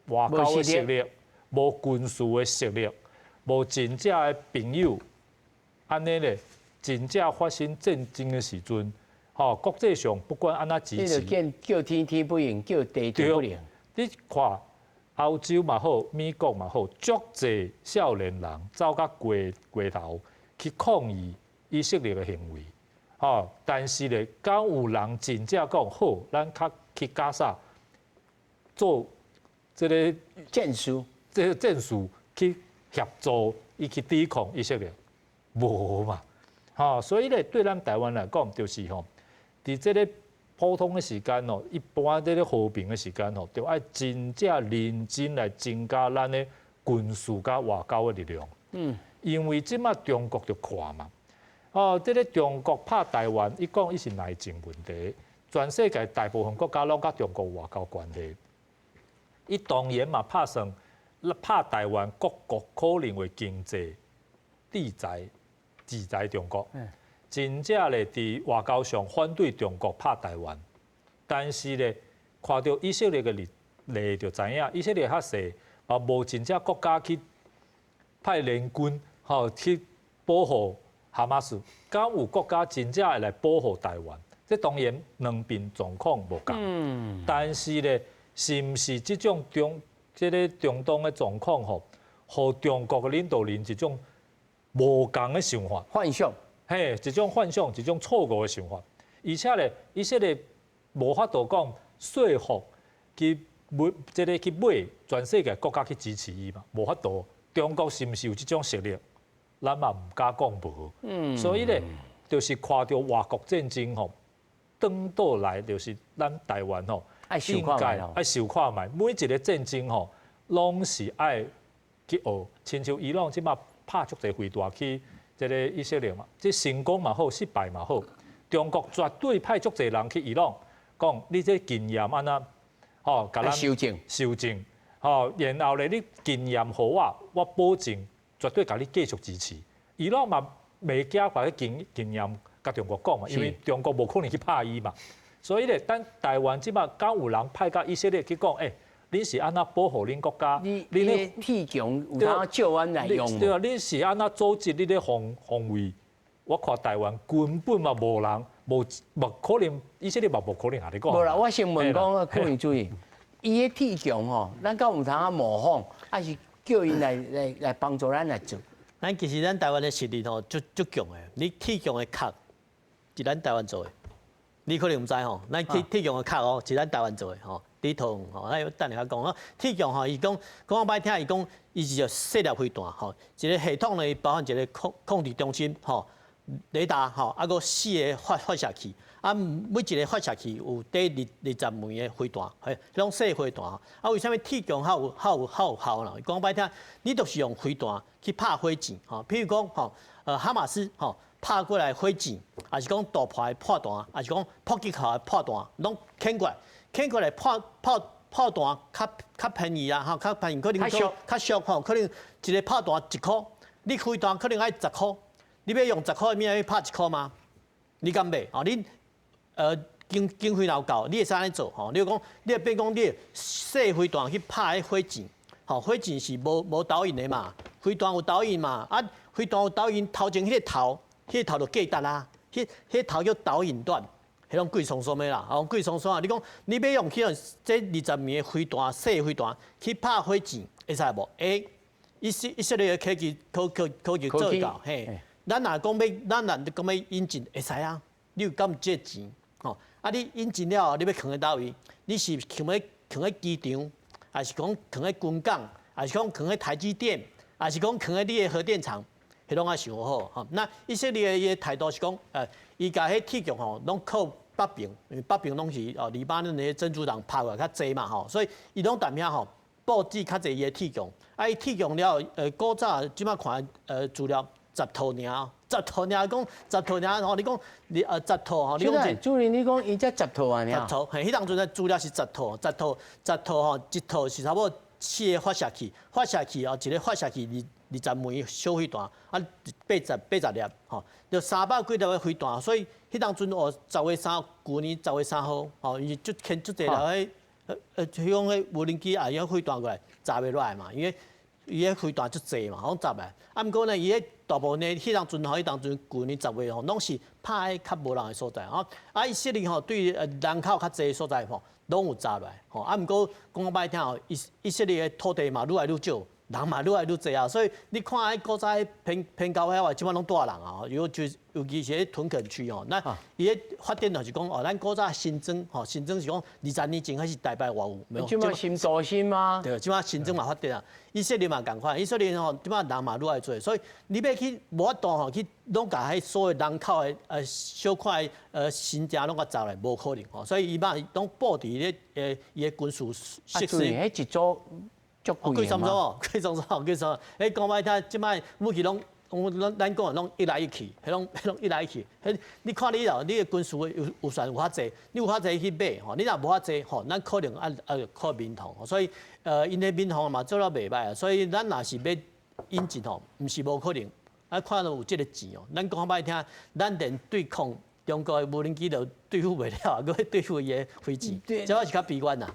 外交的實力，無軍事的實力，無真正的朋友，按呢咧，真正發生戰爭的時陣，吼，國際上不管按怎支持，叫天天不應，叫地地不靈。你看歐洲嘛好，美國嘛好，足濟少年人走到街頭去抗議以色列的行為，吼！但是咧，敢有人真正講好，咱較去加沙做這个戰士，這个戰士去協助伊去抵抗以色列，無嘛？吼！所以咧，對咱台灣來講，就是吼，佇這个普通的時間哦，一般這个和平的時間吼，就愛真正認真來增加咱的軍事佮外交的力量。因為這馬中國就看嘛，哦，這个中國拍台灣，伊講伊是內政問題，全世界大部分國家攏佮中國外交關係。伊當然嘛拍算拍台灣，各國可能會經濟制裁制裁中國，真正咧佇外交上反對中國拍台灣，但是咧看著以色列的例例就知影，以色列較細，嘛無真正國家去派聯軍吼去保護哈馬斯，敢有國家真正會來保護台灣？這當然兩邊狀況無仝，但是咧，是毋是這種中這个中東的狀況吼，予中國的領導人一種無仝的想法，幻想，嘿，一種幻想，一種錯誤的想法，而且咧，以色列無法度講說服去買這个去買全世界國家去支持伊嘛，無法度。中國是毋是有這種實力？咱嘛毋敢講無。所以咧，就是看著外國戰爭吼，轉倒來就是咱台灣吼，應該愛想看覓，每一个戰爭吼，攏是愛去學，親像伊朗這馬拍足濟飛彈去這个以色列嘛，這成功嘛好，失敗嘛好，中國絕對派足濟人去伊朗，講你這經驗按怎，吼，共咱修正，修正，吼，然後咧你經驗予我，我保證絕對共你繼續支持。伊朗嘛袂驚把彼經經驗共中國講嘛，因為中國無可能去拍伊嘛。所以咧，等台灣這馬敢有人派到以色列去講，欸，恁是按怎保護恁國家？你恁鐵強有通借阮來用？對啊，恁是按怎組織你咧防防衛？我看台灣根本嘛無人，無無可能，以色列嘛無可能共你講。無啦，我先問講，柯文主任，伊的鐵強吼，咱敢有通啊模仿，還是叫𪜶來來來幫助咱來做？咱其實咱台灣的實力吼，足足強的。你鐵強的殼是咱台灣做的，你可能毋知吼。咱鐵鐵強的殼哦，是咱台灣做的吼。佇桃園吼，咱等下講哦。鐵強吼，伊講講較歹聽，伊講伊是細粒飛彈吼，一個系統呢，包含一個控控制中心吼、雷達吼，啊閣四个發發射器，啊每一个發射器有缀二二十枚的飛彈，彼種細飛彈。啊，為啥物鐵強較有較有較有效啦？講歹聽，你就是用飛彈去拍火箭吼，譬如講吼，哈馬斯吼拍過來火箭，抑是講大炮的炮彈，抑是講迫擊炮的炮彈，攏牽過來，牽過來炮炮炮彈較較便宜啊，吼，較便宜，可能較俗吼，可能一个炮彈一箍，你飛彈可能愛十箍，你欲用十箍的物仔去拍一箍嗎？你敢欲？吼，你經經費若有夠，你會使按呢做吼。你講，你會變講你細飛彈去拍彼火箭，吼，火箭是無無導引的嘛，飛彈有導引嘛，啊，飛彈有導引，頭前彼个頭，彼个頭就價值啦，彼彼個頭叫導引彈，彼攏貴鬆鬆的啦，吼，貴鬆鬆啊！你講你欲用去用這二十枚的飛彈，細飛彈去拍火箭，會使無？會，以色以色列的科技科科科技做到，嘿，咱若講欲，咱若講欲引進，會使啊？你有敢有這錢？吼，啊！你引進了後，你欲囥佇佗位？你是囥咧囥咧機場，抑是講囥咧軍港，抑是講囥咧台積電，抑是講囥咧你的核電廠？彼攏愛想好吼。那以色列的伊的態度是講，伊共彼鐵強吼，攏靠北邊，因為北邊攏是哦，黎巴嫩的真主黨拍過來較濟嘛吼，所以伊攏踮遐吼布置較濟伊的鐵強。啊，伊鐵強了後，古早這擺看資料十套爾，十套爾講十套爾吼，你講你十套吼，你講主任你講伊才十套啊？十套，嘿，彼當陣的資料是十套，十套十套吼，一套是差不多四个發射器，發射器哦，一个發射器二二十枚小飛彈，啊八十八十粒，吼，就三百幾粒的飛彈，所以彼當陣哦，十月三，舊年十月三號，吼，伊就牽足濟粒彼，彼種彼無人機也用飛彈過來炸袂落來嘛，因為伊彼飛彈足濟嘛，攏炸來。啊，毋過呢，伊彼大部分的彼當陣吼，彼當陣舊年十月吼，攏是拍佇較無人的所在吼。啊，以色列吼對人口較濟的所在吼，攏有炸落來吼。啊，毋過講較歹聽吼，以以色列的土地嘛愈來愈少，人嘛愈來愈濟啊，所以你看彼古早彼偏偏郊遐話，這擺攏住人啊，尤就尤其是彼屯墾區吼，那伊彼發展就是講哦，咱古早新莊吼，新莊是講二十年前彼是台北外有，這擺新都心嗎？對，這擺新莊嘛發展啊，以色列嘛仝款，以色列吼這擺人嘛愈來愈濟，所以你欲去無法度吼去攏共彼所有人口的小塊新城攏共炸來，無可能吼，所以伊嘛攏布置咧伊的軍事設施。彼一組。貴三組，貴三組，貴三組。欸，講歹聽，這擺武器攏講咱講的攏一來一去，彼攏彼攏一來一去。彼你看你啦，你的軍事的預算有較濟，你有較濟去買吼，你若無較濟吼，咱可能愛愛靠民防。所以𪜶的民防嘛做了袂䆀啊，所以咱若是欲引進吼，毋是無可能。啊，看到有這个錢哦，咱講較歹聽，咱連對抗中國的無人機都對付袂了，閣欲對付伊的飛彈，這我是較悲觀啦。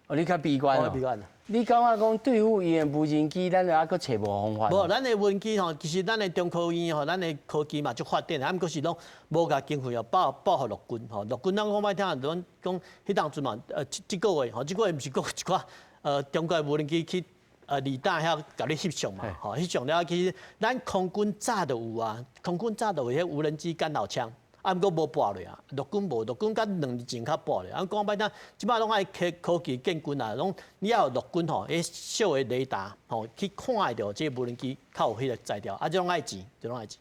哦，你較悲觀哦。悲觀啦。你感覺講對付伊的無人機，咱就猶閣揣無方法？無，咱的無人機吼，其實咱的中科院吼，咱的科技嘛足發展，啊，毋過是攏無共經費哦，報報予陸軍吼，陸軍咱講歹聽，講講彼當陣嘛，這這個月吼，這個月毋是閣有一寡中國的無人機去離島遐共你翕相嘛，吼，翕相了其實咱空軍早就有啊，空軍早就有彼無人機干擾槍。啊，毋過無撥落啊，陸軍無，陸軍較兩日前較撥落。啊，講歹聽，這擺攏愛科科技建軍啊，攏你要有陸軍吼，彼小的雷達吼，去看會著這個無人機較有彼個才調，啊，這攏愛錢，這攏愛錢。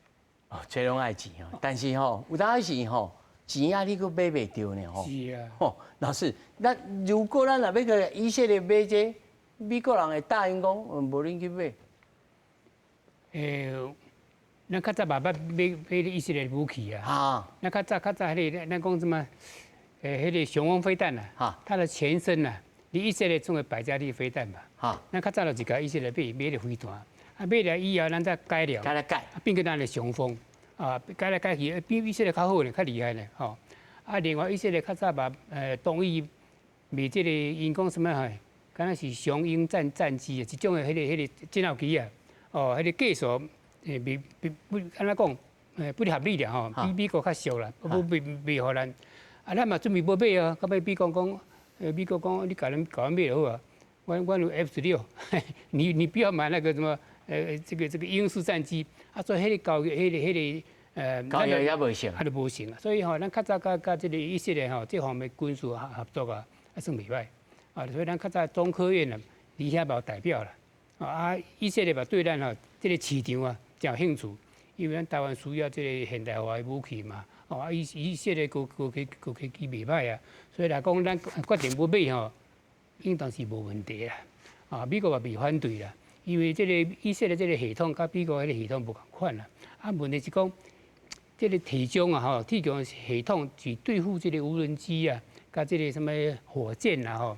哦，這攏愛錢哦，但是吼，有當時吼，錢啊，你閣買袂著呢吼。是啊。吼，老師，咱如果咱若欲去以色列買這個，美國人會答應講，無恁去買。欸，咱較早嘛捌買買以色列武器啊。咱較早較早彼個，咱講什麼？彼個雄風飛彈啊，它的前身啊，你以色列種的百加利飛彈嘛。咱較早就是共以色列買買个飛彈，啊買來以後，咱才改了，改來改，變做咱的雄風，啊改來改去，比以色列較好呢，較厲害呢，吼。啊，另外以色列較早嘛，同意賣這個，𪜶講什麼？吼，敢若是雄鷹戰戰機啊，一種的彼個彼個戰鬥機啊，哦，彼個價數。欸，袂袂不按怎講？欸，不合理啦吼，比美國較俗啦，無賣賣予咱。啊，咱嘛準備欲買啊，到尾美國講，美國講你共咱共阮買就好啊。阮阮有 F 十六，你你不要買那個什麼，這個這個鷹式戰機，啊，所以彼個交易，彼個彼個，交易也無成，啊，就無成啊。所以吼，咱較早佮佮這個以色列吼，這方面軍事合合作啊，啊算袂䆀。啊，所以咱較早中科院啊，佇遐嘛有代表啦。啊，以色列嘛對咱吼，這個市場啊。誠有興趣，因為咱台灣需要這個現代化的武器嘛，哦啊，以以色列高高科高科技袂䆀啊，所以來講，咱決定欲買吼，應當是無問題啦。啊，美國嘛袂反對啦，因為這個以色列這個系統佮美國彼個系統無仝款啦。啊，問題是講，這個提供啊吼，提供系統是對付這個無人機啊，佮這個啥物火箭啊吼，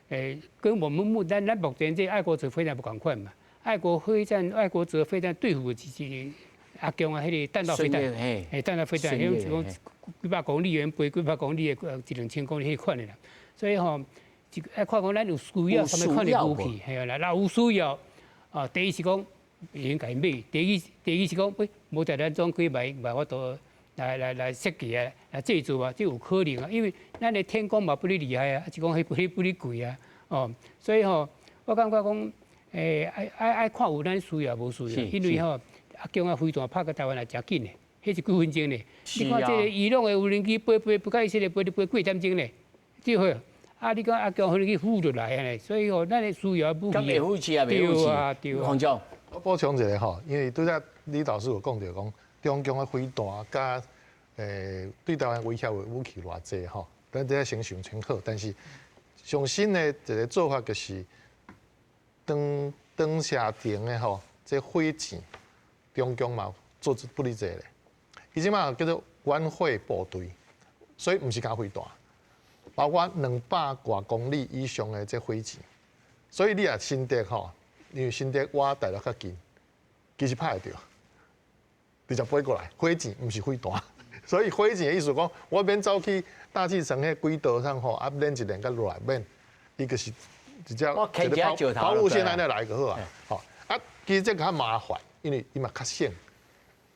欸，跟我們目咱咱目前這愛國者飛彈無仝款嘛。愛國飛彈、愛國者飛彈對付的是阿強啊，彼個彈道飛彈，欸，彈道飛彈，彼種是講幾百公里遠飛幾百公里的，一兩千公里彼款的啦。所以吼，愛看講咱有需要啥物款的武器，嘿啦，若有需要，啊，第一是講會用共𪜶買，第二第二是講，喂，無在咱總幾買買法度來來來設計啊，來製造啊，這有可能啊，因為咱的天工嘛不哩厲害啊，是講彼不哩不哩貴啊，哦，所以吼，我感覺講。欸，愛愛愛看有咱需要無需要，因為吼阿強啊飛彈拍過台灣來誠緊的，彼是幾分鐘呢？你看這個伊朗的無人機飛飛飛到以色列飛飛幾點鐘呢？對無？啊，你講阿強無人機飛就來啊，所以吼，咱的需要武器。敢袂好勢啊，袂好勢啊，對啊。黃總，我補充一下吼，因為拄才李導師有講著講，中共的飛彈佮對台灣威脅的武器偌濟吼，咱這先想清楚。但是上新的一個做法就是。長長射程的吼，這火箭，中共嘛做不哩濟咧。伊這擺叫做遠火部隊，所以毋是干飛彈，包括兩百外公里以上的這火箭。所以你若新竹吼，因為新竹倚大陸較近，其實拍會著，直接飛過來。火箭毋是飛彈，所以火箭的意思講，我免走去大氣層彼軌道上吼，啊免一連佮落來免，伊就是。直接一個拋拋物線按呢來就好啊，吼啊，其實這較麻煩，因為伊嘛較省，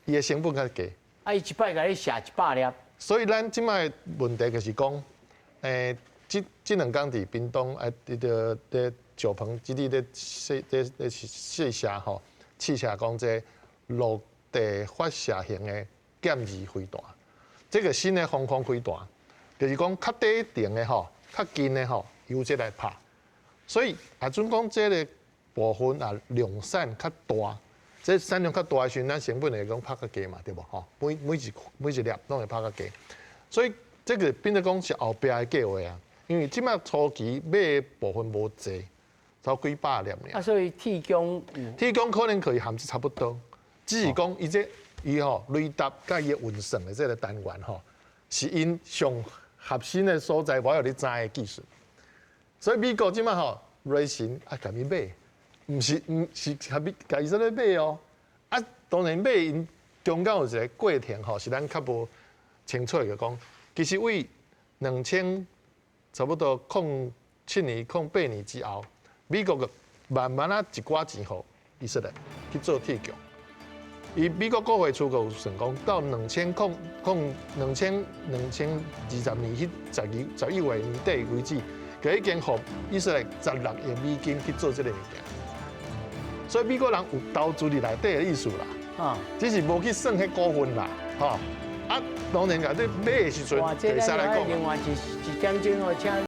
伊的成本較低。啊，伊一擺共你射一百粒。所以咱這擺問題就是講，欸，這這兩工佇屏東啊，佇個佇石棚基地咧試咧咧試射吼，試射講這陸地發射型的劍二飛彈，這個新的防空飛彈，就是講較短程的吼，較近的吼，由這來拍。所以啊，準講這個部分啊，量產較大，這產量較大的時陣，咱成本會講拍較低嘛，對無吼？每每一每一粒攏會拍較低，所以這個變做講是後壁的計劃啊。因為這擺初期買的部分無濟，才幾百粒爾。啊，所以鐵攻，鐵攻可能可以含這差不多，只是講伊這伊吼雷達佮伊運算的這個單元吼，是𪜶上核心的所在，我予你知的技術。所以美國這擺吼，雷神啊，共伊買，毋是毋是共伊共以色列買哦。啊，當然買𪜶中間有一個過程吼，是咱較無清楚的講，其實為兩千差不多07年、08年之後，美國就慢慢仔一寡錢予以色列去做鐵強。伊美國國會初步算講，到兩千空空兩千2020年彼12、11月年底為止，佢已經予以色列16億美金去做這個物件。所以美國人有投資佇內底的意思啦，只是無去算彼股份啦，吼。啊，當然共你買的時陣，會使來講。另外一點鐘哦，請。